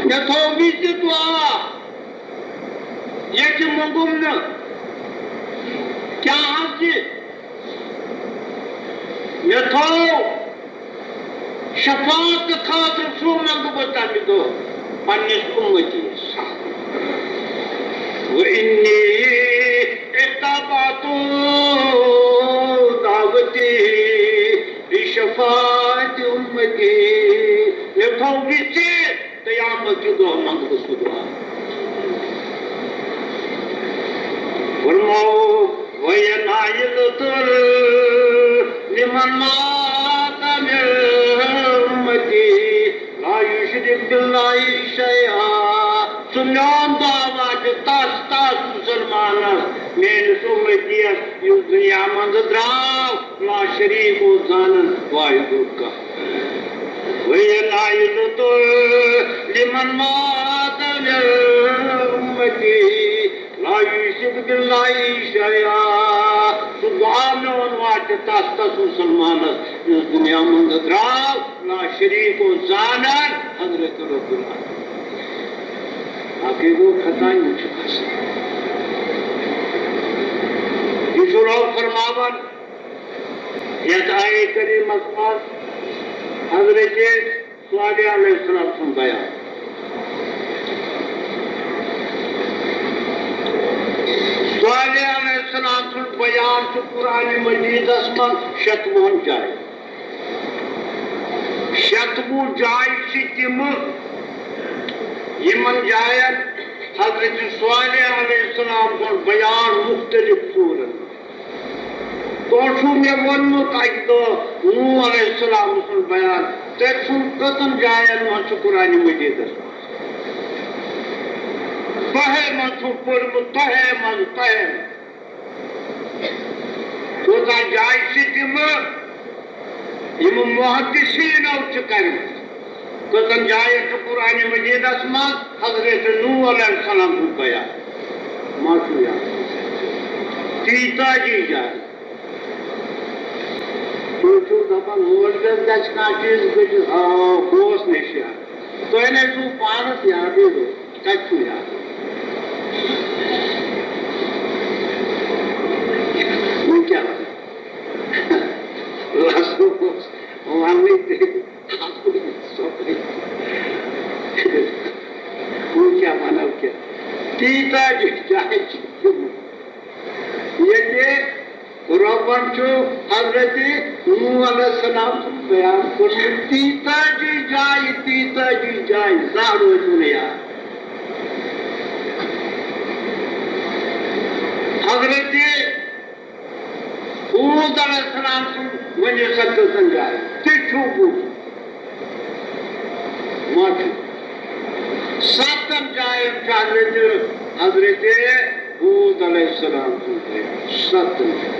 مےٚ تھوٚو یہِ تہِ دُعا، ییٚتہِ مونٛگُم نہٕ۔ کیٛاہ حظ یہِ؟ مےٚ تھوٚو شفاعت خٲطرٕ سُہ منٛگہٕ بہٕ تَمہِ دۄہ پننِس اُمتی یَس۔ وَإِنِّی اِجْتَبَیْتُ دَعْوَتِی لِشَفَاعَتِ أُمَّتِی۔ مےٚ تھوٚو یہِ ژےٚ قیامت کہِ دۄہ منٛگہٕ بہٕ سُہ دُعا۔ فرموو، وَیَنْحَیْتُ لِمَنْ مَاتَ مِنْ أُمَّتِی لَا یُشْرِکُ بِاللَّهِ شَیْئًا۔ سُہ میون دعویٰ چھُ تَس، تَس مُسلمانَس، میٲنِس اُمتی یَس، یُس دُنیا منٛز درٛاو، لا شریٖک اوس زانان واحد القہار۔ وَیَنْحَیْتُ لِمَنْ مَاتَ مِنْ أُمَّتِی لَا یُشْرِکُ بِاللَّهِ شَیْئًا۔ سُہ دُعا میون واتہِ تَس، تَس مُسلمانَس، یُس دُنیا منٛز درٛاو، لا شریٖک اوس زانان حضرت رب العالمین۔ باقٕے گوٚو خطا، یِم چھِ کھسان۔ یہِ چھُ رب فرماوان یَتھ آیہِ کریٖمَس منٛز حضرت صالح علیہ السلام سُنٛد بیان۔ صالح علیہ السلام سُنٛد بیان چھُ قرآن مجیدَس منٛز شَتوُہَن جایَن۔ شَتوُہ جایہِ چھِ تِمہٕ، یِمَن جایَن حضرت صالح علیہ السلام سُنٛد بیان مُختٔلِف صوٗرَن منٛز۔ تۄہہِ چھُو مےٚ ووٚنمُت اَکہِ دۄہ نوح علیہ السلام سُنٛد بیان۔ تۄہہِ چھُو کٔژَن جایَن منٛز چھُ قرآن مجیدَس منٛز؟ تۄہے منٛز چھُو پوٚرمُت، تۄہے منٛز، تۄہے منٛز۔ کۭژاہ جایہِ چھِ تِمہٕ، یِم محدثیٖنو چھِ کَرِمَژٕ۔ کٔژَن جایَن چھُ قرآن مجیدَس منٛز حضرت نوح علیہ السلام سُنٛد بیان؟ ما چھُو یاد؟ تیٖتاجی جایہِ۔ تُہۍ چھِو دَپان، ہور گژھِ، گژھِ کانٛہہ چیٖز، بہٕ چھُس، آ، بہٕ اوس نہٕ یاد۔ تۄہہِ نَے چھُو پانَس یادٕے روٗدمُت۔ کَتہِ چھُو یاد؟ وۄنۍ کیٛاہ وَنہٕ؟ لَسُن اوس وَننٕے تہِ۔ وۄنۍ کیٛاہ وَنو کیٛاہ؟ تیٖتاہ جایہِ چھِ تِم۔ ییٚتہِ رۄبن چھُ حضرت نوح علیہ السلام سُنٛد بیان کوٚرمُت، تیٖتاجی جایہِ، تیٖتاجی جایہِ، زانٛہہ روزِ نہٕ یاد۔ حضرت ہود علیہ السلام سُنٛد ؤنِو سا کٔژن جاین تہِ چھُو بوٗزمُت؟ ما چھُ۔ ستن جاین چھُ حضرت، حضرت ہود علیہ السلام سُنٛد بیان۔ ستن جاین۔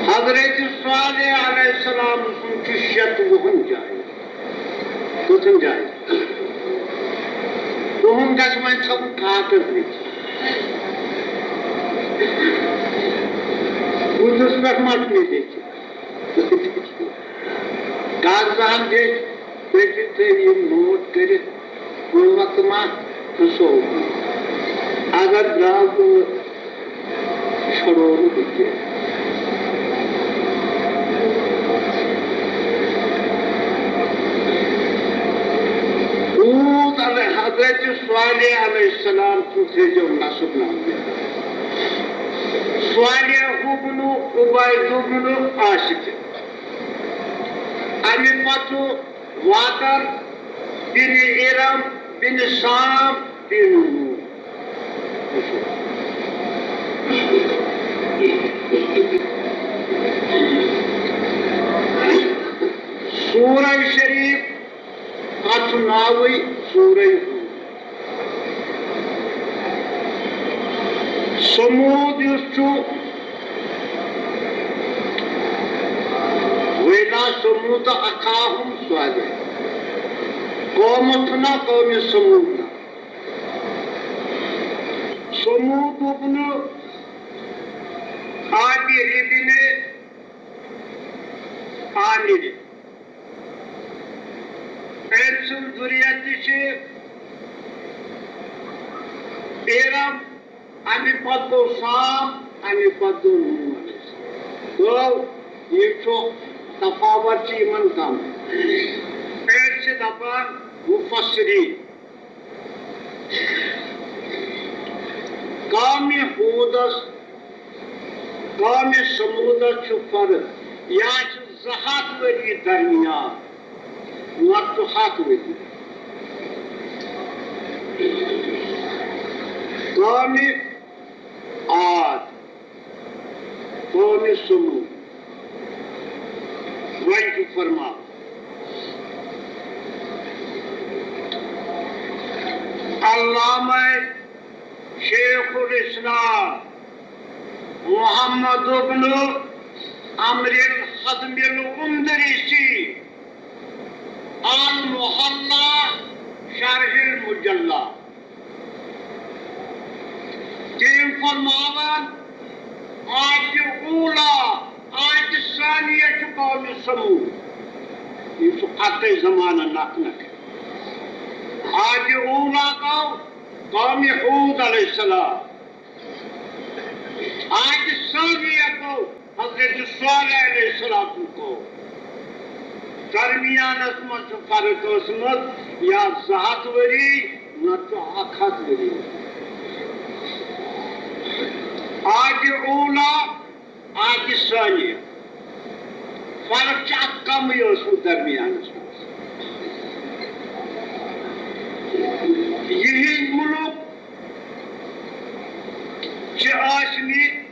حضرت صالح علیہ السلام سُنٛد چھُ شیٚتوُہن جاین۔ کٔژن جاین؟ تُہُنٛد گژھِ وۄنۍ تھاوُن کاکد لیکھِتھ۔ بُتھِس پٮ۪ٹھ ما چھُ مےٚ لیکھِتھ؟ کاغذہن لیکھِتھ، تُہۍ تہِ تھٲیِو یِم نوٹ کٔرِتھ۔ کُنہِ وقتہٕ ما پھُسو بہٕ؟ اگر درٛاو بہٕ، چھۄڑو نہٕ بہٕ کینٛہہ۔ اوٗت علیہ، حضرت صالح علیہ السلام سُنٛد تھٲیزیو نسب ناو۔ صالح ابن عبید ابن عاصف۔ اَمہِ پتہٕ واتن بن ارم بن سام بن نوح۔ سورہ شریف، اَتھ چھُ ناوٕے سورہ ہود۔ ثمود یُس چھُ، وَإِلَىٰ ثَمُودَ أَخَاهُمْ صَالِحًا۔ قوم چھُنہ قومِ ثمود نہ۔ ثمود ابن عابر ابن عامر۔ أمۍ سٕنٛز ذُریت تہِ چھِ ارم، اَمہِ پتہٕ گوٚو سام، اَمہِ پتہٕ گوٚو نوح۔ گوٚو، یہِ چھُ تفاوت چھِ یِمن کم۔ أڑۍ چھِ دپان مفسرین، قومِ ہودس، قومِ ثمودس چھُ فرق، یا چھُ زٕ ہتھ ؤری درمیان، نتہٕ چھُ ہتھ ؤری۔ قومِ عاد، قومِ ثمود۔ وۄنۍ چھُ فرمان علامہ شیخ الاسلام محمد ابن عمرو الحضرمی الاندلسی، المحلی شرح المجلی۔ تٔمۍ فرماوان، عادِ اولیٰ، عادِ ثانیہ چھُ قومِ ثمود۔ یہِ چھُ اَکُے زمانہٕ نکھ نکھ۔ عادِ اولیٰ گوٚو قومِ ہود علیہ السلام۔ عادِ ثانیہ گوٚو حضرت صالح علیہ السلام سُنٛد قوم۔ درمیانس منٛز چھُ فرق ٲسمٕژ یا زٕ ہتھ ؤری، نتہٕ چھُ اکھ ہتھ ؤری۔ عادِ اولیٰ، عادِ ثانیہ، فرق چھِ اکھ کمٕے ٲسمٕژ درمیانس منٛز۔ یِہنٛدۍ مُلُک چھِ ٲسمٕتۍ،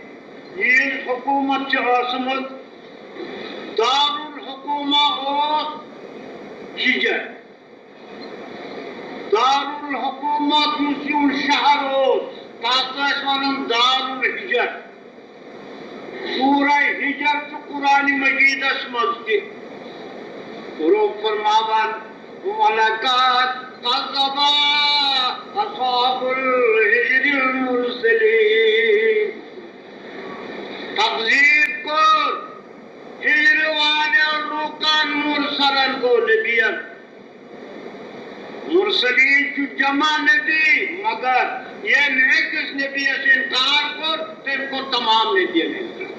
یِہنٛز حکوٗمت چھِ ٲسمٕژ۔ دارالحکومہ اوس حجر۔ دارالحکومت یُس یِہُنٛد شہر اوس، تَتھ ٲسۍ وَنان دارالحجر۔ سورہ حجر چھُ قرآن مجیدس منٛز تہِ۔ رۄب فرماوان، وَلَقَدْ كَذَّبَ أَصْحَابُ الْحِجْرِ الْمُرْسَلِينَ۔ تکذیب کوٚر ہِجرِ والٮ۪و لوٗکن، مرسلن گوٚو نبین۔ مرسلین چھُ جمع نبی، مگر ییٚمۍ أکِس نبیَس اِنکار کوٚر، تٔمۍ کوٚر تمام نبیَن اِنکار۔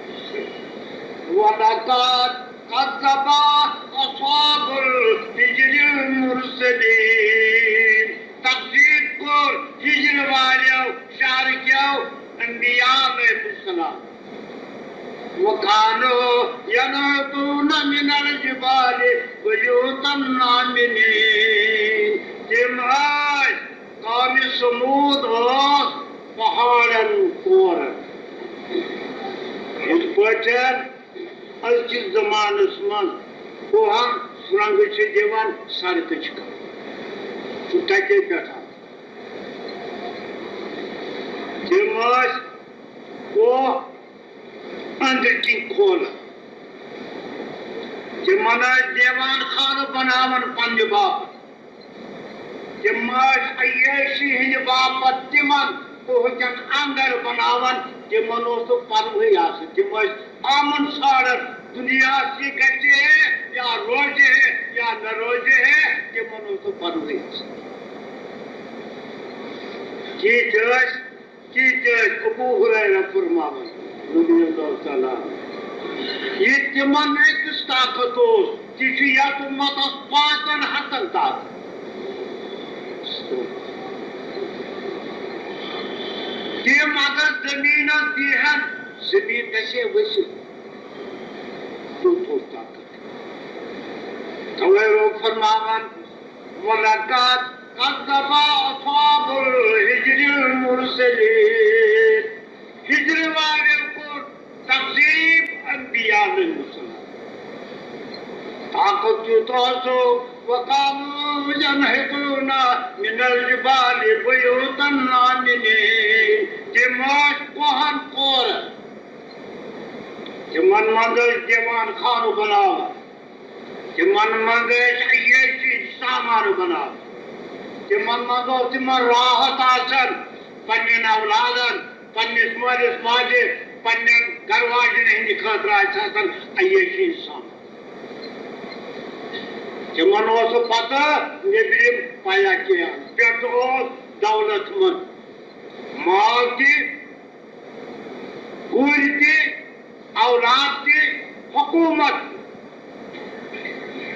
وَلَقَدْ كَذَّبَ أَصْحَابُ الْحِجْرِ الْمُرْسَلِينَ۔ تکذیب کوٚر ہِجرِ والٮ۪و، شہرٕ کٮ۪و انبیاء علیہ السلام۔ وَكَانُوا يَنْحِتُونَ مِنَ الْجِبَالِ بُيُوتًا آمِنِينَ۔ تِم ٲسۍ، قومِ ثمود ٲس پہاڑن کورن۔ یِتھ پٲٹھۍ أزکِس زمانس منٛز کوہن سرٛنٛگہٕ چھِ دِوان، سڑکہٕ چھِ کران۔ سُہ کتے پٮ۪ٹھ آو؟ تِم ٲسۍ کوہ أنٛدرۍ کِنۍ کھولان۔ تِمن ٲسۍ دیوان خانہٕ بناوان پننہِ باپتھ۔ تِم ٲسۍ عیٲشی ہٕنٛدِ باپتھ تِمن کوہکٮ۪ن اندر بناوان، تِمن اوس نہٕ پرواہٕے آسان۔ تِم ٲسۍ امُن ژھانڈان، دُنیاہس یہِ گژھِ ہے یا روزِ ہے یا نہ روزِ ہے، تِمن اوس نہٕ پرواہٕے آسان۔ ٹھیٖک ٲسۍ۔ تی تہِ ٲسۍ ابو ہریرہ فرماوان، رضی اللہ تعالیٰ عنہ، یہِ تِمن أکِس طاقت اوس، تہِ چھُ یتھ امتس پانٛژن ہتن طاقت۔ تِم اگر زٔمیٖنس دیہن، زٔمیٖن گژھِ ہے ؤسِتھ۔ تیُتھ اوس طاقت۔ توے روٗد فرماوان، ولقد كذب أصحاب الحجر المرسلين۔ ہجر والٮ۪و کوٚر تکذیب انبیاء علیہ السلام۔ طاقت کیُتھ اوسُکھ، وكانوا ينحتون من الجبال بيوتا آمنين۔ تِم ٲسۍ کوہن کورن، تِمن منٛز ٲسۍ دیوان خانہٕ بناوان۔ تِمن منٛز ٲسۍ عیٲشی سامان بناوان۔ تِمن منٛز اوس تِمن راحت آسان، پننٮ۪ن اولادن، پننِس مٲلِس ماجہِ، پننٮ۪ن گرٕ واجٮ۪ن ہٕنٛدِ خٲطرٕ آسہِ آسان عیٲشی سامان۔ تِمن اوس نہٕ پتہ نیٚبرِم پیا کینٛہہ، پٮ۪ٹھٕ اوس دولت مند، مال تہِ، گُرۍ تہِ، اولاد تہِ، حکومت تہِ۔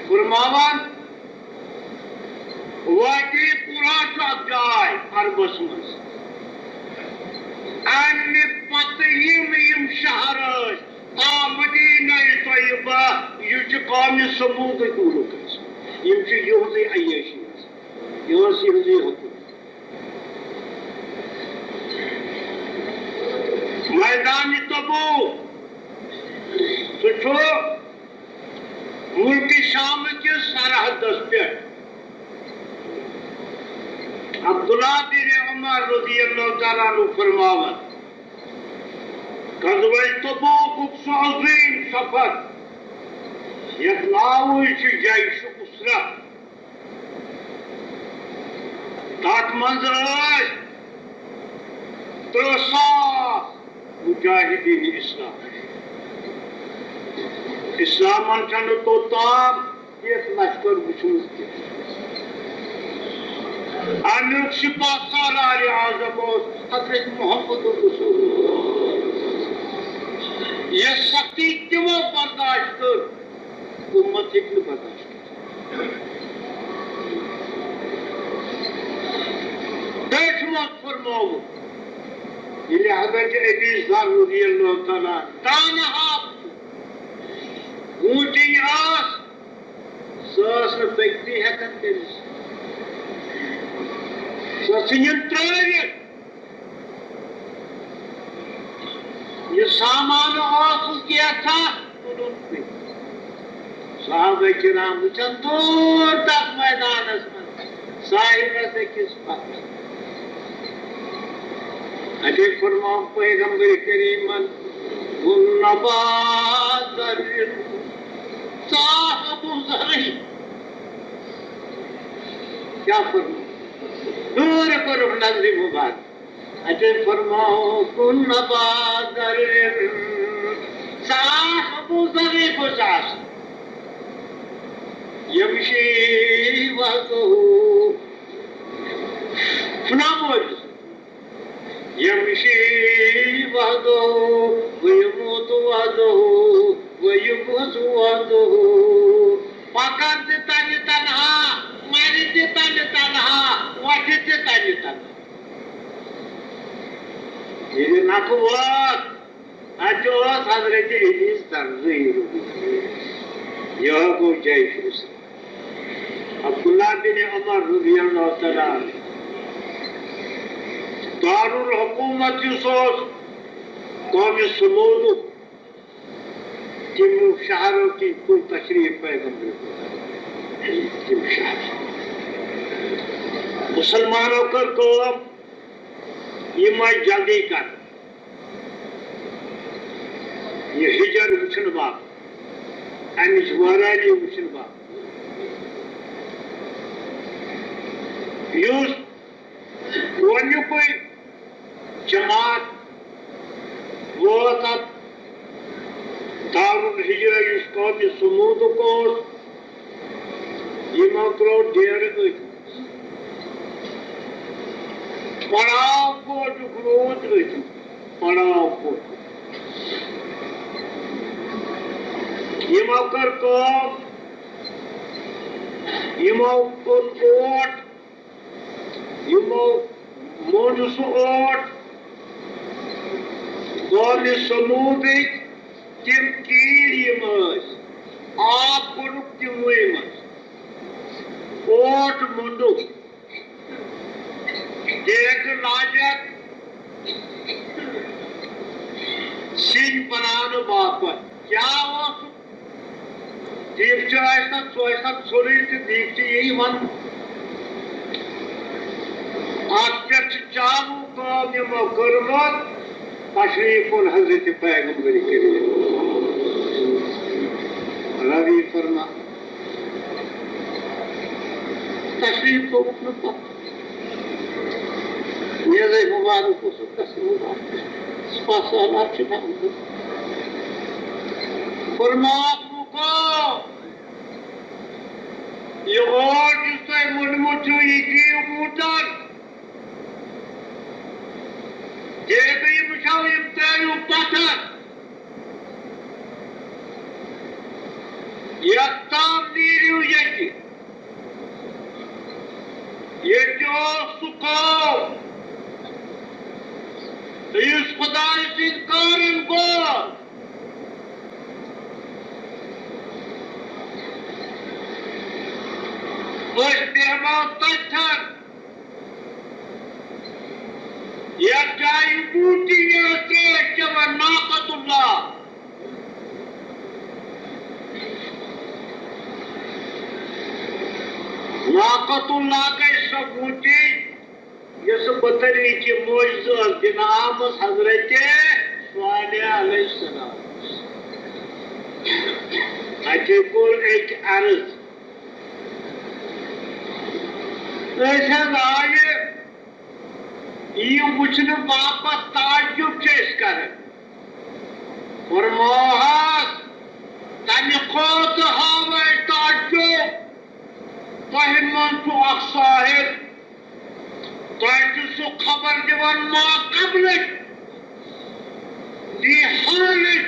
فرماوان، وادی قرا چھُ اکھ جاے عربس منٛز۔ امہِ پتہٕ یِم یِم شہر ٲسۍ، آ، مدینہ طیبہ، یہِ چھُ قومِ ثمودٕکۍ مُلک ٲسۍ۔ یِم چھِ یِہُنٛدُے عیٲشی ٲسۍ، یِہُنٛز یِہُنٛدُے حکومت۔ میدان تبوک، سُہ چھُ ملکِ شام کِس سرحدس پٮ۪ٹھ۔ عبداللہ بن عمر رضی اللہ تعالیٰ عنہ فرماوان، غزوہ تبوکُک سُہ عظیٖم سفر، یتھ ناوٕے چھُ جیش عسرہ۔ تَتھ منٛز ٲسۍ ترٕٛہ ساس مجاہدین اسلام۔ اسلامن چھنہٕ توٚتام یُتھ لشکر وُچھمُت کینٛہہ۔ امیُک سپاہ سالار اعظم اوس حضرت محمد رسول اللہ۔ یۄس سختی تِمو برداشت کٔر، امت ہیٚکہِ نہٕ برداشت کٔرِتھ۔ تٔتھۍ منٛز فرمووُکھ، ییٚلہِ حضرت ابی ذر رضی اللہ تعالیٰ عنہ تنہا اوٗنٹِنۍ ٲس، سۄ ٲس نہٕ پٔکتھٕے ہٮ۪کان کٔرِتھ۔ سۄ ژھٕنِن ترٛٲوِتھ۔ یہِ سامان اوسُس کینٛژھا تُلُن تہٕ صحابہ کرام وٕچھان دوٗر تتھ میدانس منٛز صاحبس أکِس پتہٕ۔ اتے فرماو پیغمبر کریمن، "کن ابا ذر"، صاحب ذر۔ کیٛاہ فرماو؟ دوٗر کوٚرُکھ نظرِ مبارک۔ اتے فرماو، "کن ابا ذر"، صاف ابو ذر گوٚژھ آسُن۔ یمشی وحدہ، سُنامو أمِس۔ یمشی وحدہ، و یموت وحدہ، و یبعث وحدہ۔ پکان تہِ تمہِ تنہا، مرِ تہِ تمہِ تنہا، وۄتھِ تہِ تمہِ تنہا۔ ییٚلہِ نکھٕ ووت، اَتہِ اوس حضرت ابی ذرٕے۔ یہِ گوٚو جیش عسرہ۔ عبداللہ بن عمر رضی اللہ تعالیٰ عنہ، دارالحکومت یُس اوس قومِ ثمودُک، تِم شہرو کِنۍ تُل تشریف پیغمبر خدا۔ تِم شہر۔ مسلمانو کٔر کٲم، یِم آیہِ جلدی کرنہٕ۔ یہِ ہجر وٕچھنہٕ باپتھ۔ امِچ وٲرٲنی وٕچھِنۍ باپتھ۔ یُس گۄڈنیُکُے جماعت ووت اتھ دارالحجرہ، یُس قومِ ثمودُک اوس، یِمو ترٛوو ڈیرٕ أتھۍ منٛز۔ پڑاو فوجُک روٗد أتھۍ منٛز، پڑاو فوجُک۔ یِمو کٔر کٲم، یِمو اوٚن اوٹ، یِمو موٚنڈ سُہ اوٹ۔ قومِ ثمودٕکۍ تِم کیٖڑۍ یِم ٲسۍ، آب کوٚڑُکھ تِموٕے منٛز۔ اوٹ موٚنڈُکھ، دیگہٕ لاجَکھ سِنۍ بناونہٕ باپتھ۔ کیٛاہ اوس؟ دیٖگچہٕ ٲسۍ تَتھ، سُہ ٲسۍ تَتھ سورُے تہٕ دیٖگچہٕ یی وَنہٕ۔ اَتھ پٮ۪ٹھ چھِ چالوٗ کٲم یِمو کٔرمٕژ، تشریٖف اوٚن حضرت پیغمبر کریم۔ ربی فرما، تشریٖف تھوٚوُکھ نہٕ پَتہٕ۔ نیزے مُبارک اوسُکھ تَس مُبارک۔ سُہ پَس آو، اَتھ چھُ ناو۔ فرماو لوٗکو، یہِ اوٹ یُس تۄہہِ موٚنڈمُت چھُو، یہِ دِیِو ووٗٹَن۔ ییٚلہِ تُہۍ یِم وٕچھو، یِم ترٛٲیِو پَتھر۔ یَتھ تام نیٖرِو ییٚتہِ۔ ییٚتہِ اوس سُہ قوم، یُس خۄداے سٕنٛدۍ کارَن گوٚو۔ أسۍ بیٚہمو تَتھٮ۪ن، یَتھ جایہِ بوٗٹی یِوان ترٛیش چٮ۪وان، ناقۃ اللہ۔ ناقۃ اللہ گٔے سۄ بوٗٹی، یۄس بطریقِ معجزہ ٲس دِنہٕ آمٕژ حضرت صالح علیہ السلام۔ اَتہِ کوٚر أکۍ عرض، أسۍ حظ آیہِ یہِ وٕچھنہٕ باپتھ، تعجب چھِ أسۍ کران۔ فرموہس، تَمہِ کھۄتہٕ ہاوے تعجب، تۄہہِ منٛز چھُ اکھ ساحر، تۄہہِ چھُ سُہ خبر دِوان ما قبلٕچ، بیٚیہِ حالٕچ،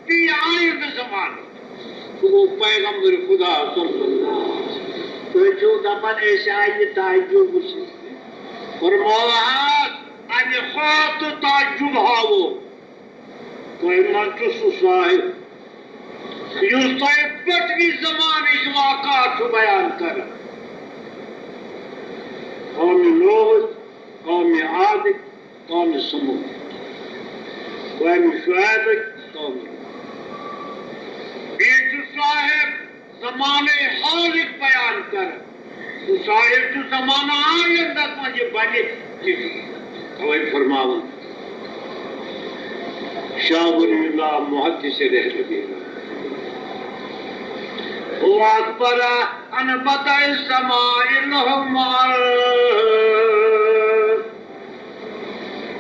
بیٚیہِ آیندٕ زمانٕچ۔ سُہ گوٚو پیغمبر خدا صلی اللہ علیہ وسلم۔ تُہۍ چھِو دَپان، أسۍ آیہِ یہِ تعجب وٕچھِتھ۔ فرموہس، اَمہِ کھۄتہٕ تعجب ہاوو۔ تۄہہِ منٛز چھُ سُہ ساحر، یُس تۄہہِ پٔتمہِ زمانٕچ واقعات چھُ بیان کران۔ قومِ نوحٕکۍ، قومِ عادٕکۍ، قومِ ثمود، قومِ شعیبٕکۍ، قومِ لوط۔ بیٚیہِ چھُ ساحر زمانہ حالٕکۍ بیان کران۔ سُہ ساحر چھُ زمانہ آیندس منٛز یہِ بنہِ تہِ۔ توے فرماوان شاہ ولی اللہ محدث دہلوی، هو أخبر عن بدء السماء لهم الأرض،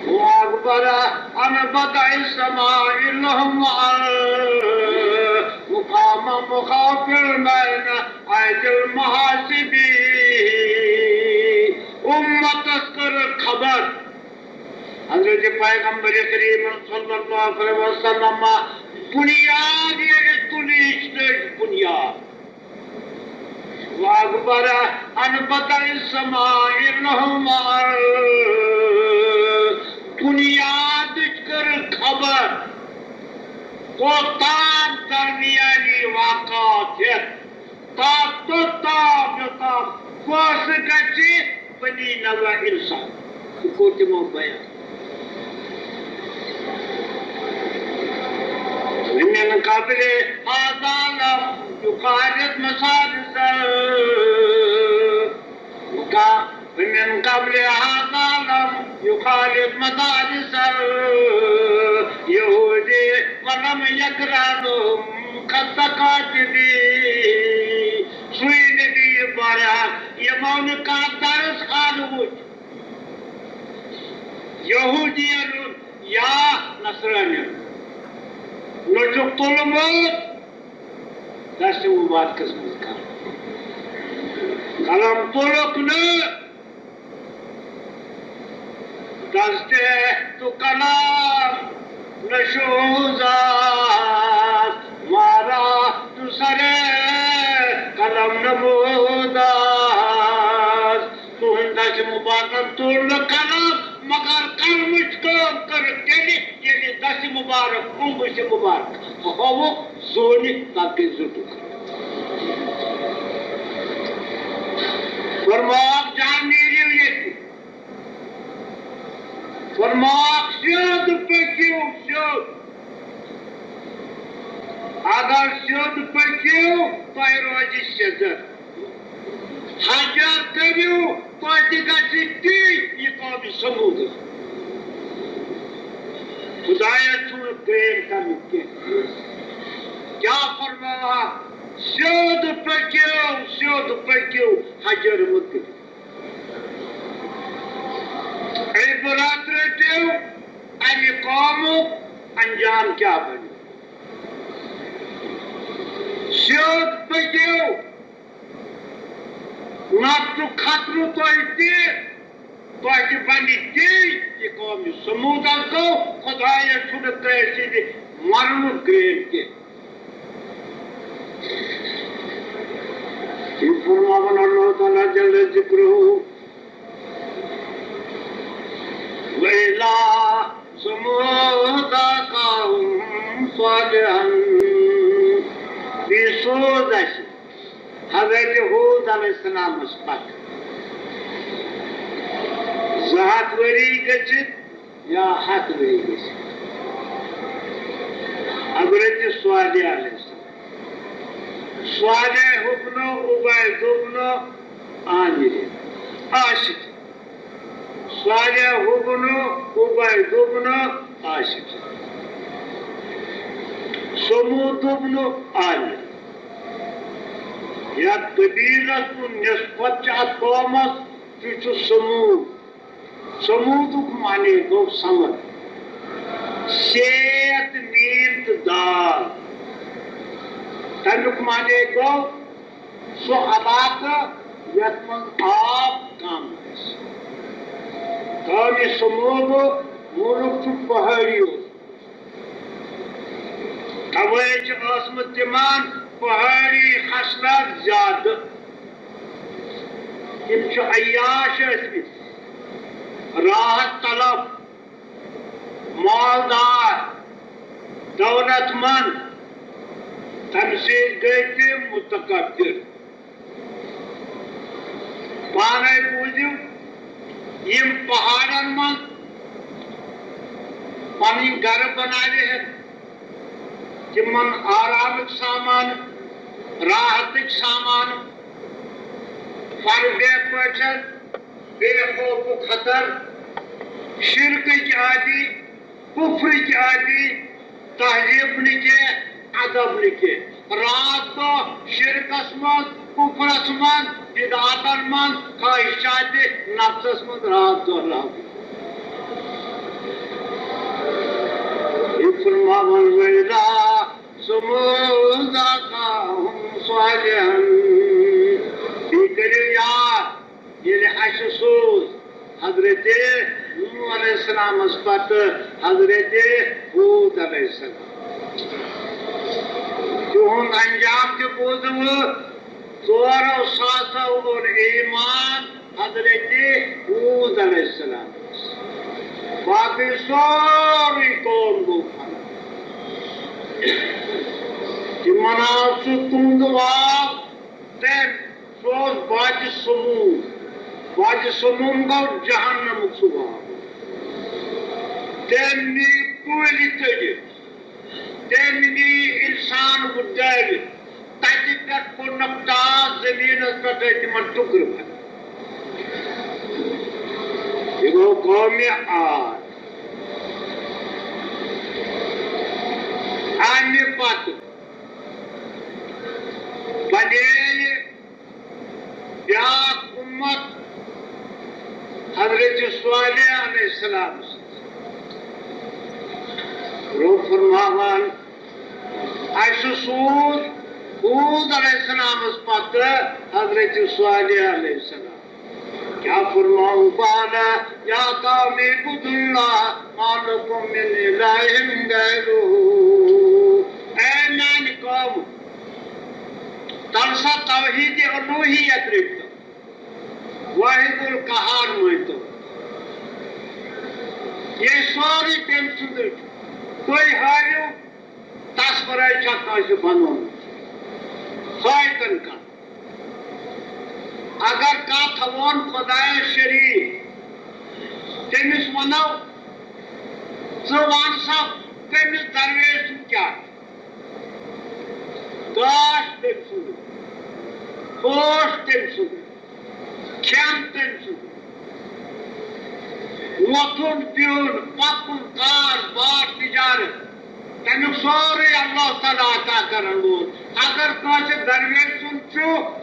وأخبر عن بدء السماء لهم الأرض، مقاما مخافا بين أيدي المحاسبين۔ اُمتس کٔر خبر حضرت پیغمبر کریم صلی اللہ علیہ وسلم بنیاد، یعنی تُلِچ تٔج بنیاد۔ وأخبر عن بدء السماء لهم الأرض۔ بنیادٕچ کٔر خبر، کوتام درمیانی واقعات ہٮ۪تھ، تام توٚتام یوٚتام پٲدٕ گژھِ بنی نوع انسان۔ یہِ کوٚر تِمو بیان۔ ومن قبل هذا لم يخالف مدارس ال-، ومن قبل هذا لم يخالف مدارس اليهود لم یقرأ لهم خط کاتبی، سُے نبی برحق یِمو نہٕ کانٛہہ درس خانہٕ وُچھ، یہودین ہُنٛد یا نصرانین۔ نہ چھُکھ تُلمُت دستِ مبارکس منٛز قلم۔ قلم تُلُکھ نہٕ، دستِ تو قلم نشوزاز، مارا تو سر قلم نموداز۔ تُہنٛد دستِ مبارکن تُل نہٕ قلم، مگر قلمٕچ کٲم کٔرٕکھ تیٚلہِ، ییٚلہِ دستِ مبارک، اونگُجہِ مبارک ہووُکھ زوٗنہِ، تَتھ گٔے زٕ ٹُکرٕ۔ فرماوکھ، جان نیٖرِو ییٚتہِ۔ فرماوکھ، سیوٚد پٔکِو، سیوٚد۔ اگر سیوٚد پٔکِو، تۄہہِ روزِ سیٚزر۔ حجر کٔرِو، تۄہہِ تہِ گژھِ تی یہِ قومِ ثموٗدس۔ خدایس چھُنہٕ پرٛیم کرنُک کینٛہہ۔ کیٛاہ فرماوان؟ سیوٚد پٔکِو، سیوٚد پٔکِو، حجر مہٕ کٔرِو۔ عبرت رٔٹِو، امہِ قومُک انجام کیٛاہ بنہِ۔ سیوٚد پٔکِو، نتہٕ چھُ خطرٕ تۄہہِ تہِ، تۄہہِ تہِ بنہِ تی یہِ قومِ ثموٗدس گوٚو۔ خدایس چھُنہٕ کٲنٛسہِ سٕنٛدِ مرنُک گرٛیم کینٛہہ۔ یہِ فرماوان اللہ تعالیٰ جل ذکرہ، وَإِلَىٰ ثَمُودَ أَخَاهُمْ صَالِحًا۔ بیٚیہِ سوز اَسہِ حضرت ہوٗد علیہ السلامس پتہٕ زٕ ہتھ ؤری گٔژھِتھ یا ہتھ ؤری گٔژھِتھ حضرت صالح علیہ السلام۔ صالح ابنو عبید ابنو عامر عاشق۔ صالح ابنو عبید ابنو عاشق۔ ثمود ابنو عامر۔ یتھ قبیلس کُن نسبت چھِ اتھ قومس، سُہ چھُ ثمود۔ ثمودُک معنی گوٚو سمد۔ سے تہٕ میٖم تہٕ دال۔ تَمیُک معنی گوٚو سُہ علاقہٕ یَتھ منٛز آب کم آسہِ۔ قومِ ثمود مُلک چھُ پہٲڑی اوسمُت۔ توے چھِ ٲسمٕژ تِمن پہٲڑی خصلت زیادٕ۔ تِم چھِ عیاش ٲسمٕتۍ، راحت طلب، مالدار، دولت مند۔ تَمہِ سۭتۍ گٔے تِم متکبر۔ پانے بوٗزِو، یِم پہاڑن منٛز پنٕنۍ گرٕ بناوِہن، تِمن آرامٕکۍ سامان، راحتٕکۍ سامان، فربے پٲٹھۍ، بے خوف و خطر، شرکٕکۍ عادی، کفرٕکۍ عادی، تہذیب نہٕ کینٛہہ، ادب نہٕ کینٛہہ۔ راتھ دۄہ شرکس منٛز، کفرس منٛز، بدعتن منٛز، خواہشات نفسس منٛز راتھ دۄہ لگُن۔ یہِ فرماوان، وَإِلَىٰ ثَمُودَ أَخَاهُمْ صَالِحًا۔ بیٚیہِ کٔرِو یاد، ییٚلہِ اَسہِ سوٗز حضرت نوح علیہ السلامس پتہٕ حضرت ہوٗد علیہ السلام۔ تِہُنٛد انجام تہِ بوٗزوٕ، ژورو ساسو اوٚن ایمان حضرت ہوٗد علیہ السلام۔ باقٕے سورُے قوم گوٚو فنا۔ تِمن آو سُہ تُنٛد واو تٔمۍ۔ سُہ اوس وادِ سموم۔ وادِ سموم گوٚو جہنمُک سُہ واو۔ تٔمۍ نی کُلۍ کٔڑِتھ، تٔمۍ نی اِنسان وُڈٲوِتھ، تَتہِ پٮ۪ٹھ کوٚڑنکھ ٹاس زٔمیٖنَس پٮ۪ٹھ، تِمن ٹُکرٕ بَنٲوِتھ۔ یہِ گوٚو قومِ عاد۔ اَمہِ پتہٕ بنے بیاکھ اُمت حضرت صالح علیہ السلام سٕنٛز۔ رب فرماوان، اَسہِ سوٗز ہوٗد علیہ السلامس پتہٕ حضرت صالح علیہ السلام۔ کیٛاہ فرماوُن؟ قال یا قوم اعبدوا اللہ ما لکم من الہ غیرہ۔ اے میانہِ قوم، تَلہٕ سا توحید الوہیت رٔٹِو، واحد القہار مٲنۍتو۔ یہِ سورُے تٔمۍ سُنٛدُے چھُ۔ تُہۍ ہٲوِو تَس ورٲے چھا کٲنٛسہِ بنومُت؟ ہٲوتن کانٛہہ۔ اگر کانٛہہ تھاوون خۄدایس شریٖک، تٔمِس وَنو، ژٕ وَن سا کٔمِس درویش سُنٛد کیٛاہ چھُ؟ گاش تٔمۍ سُنٛد، پوش تٔمۍ سُنٛد، کھٮ۪ن تٔمۍ سُنٛد، وۄتھُن بِہُن، پَکُن، کار بار، تِجارت، تَمیُک سورُے اللہ تعالیٰ عطا کرن وول۔ اگر کٲنٛسہِ درویش سُنٛد چھُ،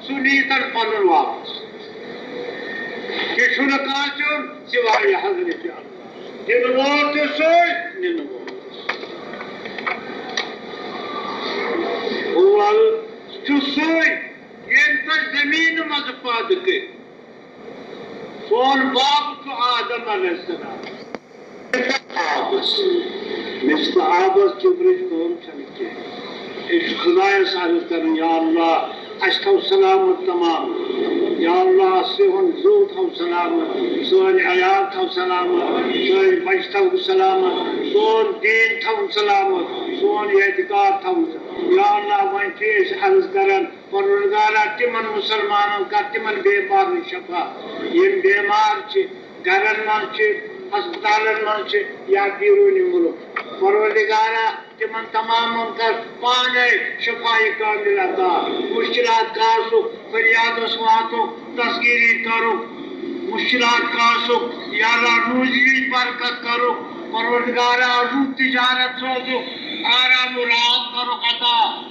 سُہ نِیہِ تَن پَنُن واپس۔ یہِ چھُنہٕ کٲنٛسہِ ہُنٛد سوائے حضرت اللہ۔ دِنہٕ وول تہِ سُے، نِنہٕ وول تہِ سُے۔ اول چھُ سُے، ییٚمۍ تۄہہِ زٔمیٖنہِ منٛزٕ پٲدٕ کٔرۍ۔ سون باب چھُ آدم علیہ السلام۔ آبس، مےٚ چھِ آبس جبرٕچ کٲم چھَنہٕ کینٛہہ۔ أسۍ چھِ خۄدایَس عرض کران، یا اللہ، اَسہِ تھاو سلامت تمام۔ یا اللہ، سون زُو تھاو سلامت، سٲنۍ عیال تھاو سلامت، سٲنۍ بچہِ تھاو سلامت، سون دیٖن تھاو سلامت، سون اعتقاد تھاو سلامت۔ یا اللہ، وۄنۍ چھِ أسۍ عرض کران، پروردگارا، تِمن مُسلمانن کر تِمن بیمارن شفا، یِم بیمار چھِ، گرن منٛز چھِ، ہسپتالن منٛز چھِ یا بیرونی مُلک۔ پروردگارا، تِمن تمامن کر پانے شفاء کامل عطا۔ مشکلات کاسُک فریادس واتُک، دستگیری کرُک، مشکلات کاسُک یا اللہ روزی برکت کرُک۔ پروردگارا، رُت تجارت سوزُک، آرام و راحت کرُک عطا۔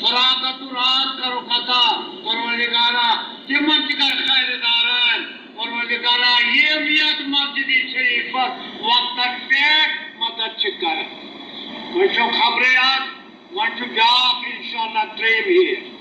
فراغت و راحت کرُک عطا۔ پروردگارا، تِمن تہِ کر خیرٕ دارن۔ پروردگارا، یِم یتھ مسجد شریفس وقتن پٮ۪ٹھ مدد چھِ کران۔ وۄنۍ چھو خبرے اتھ، وۄنۍ چھُ بیاکھ انشاءاللہ ترٛیٚیِم ہیر۔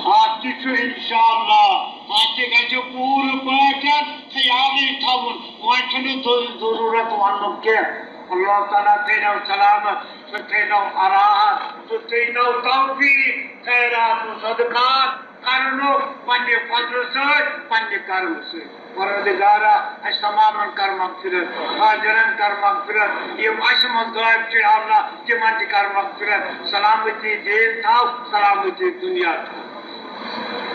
اتھ تہِ چھُ انشاءاللہ، اتھ تہِ گژھِ پوٗرٕ پٲٹھۍ خیالٕے تھاوُن۔ وۄنۍ چھُنہٕ ضروٗ-، ضروٗرت وننُک کینٛہہ۔ اللہ تعالیٰ تھٲینو سلامت، سُہ تھٲینو راحت، سُہ تھٲینو توفیق، خیرات و صدقات کرنُک پننہِ فضلہٕ سۭتۍ، پننہِ کرمہٕ سۭتۍ۔ پروردگارا، اَسہِ تمامن کر مغفرت، حاضرن کر مغفرت، یِم اَسہِ منٛز غٲیب چھِ، یا اللہ، تِمن تہِ کر مغفرت۔ سلامتی دین تھاو، سلامتی دُنیا تھاو۔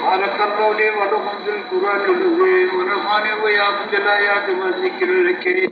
بارک اللہ لی و لکم فی القرآن العظیم، و نفعنی و ایاکم بالآیات و ذکر الحکیم۔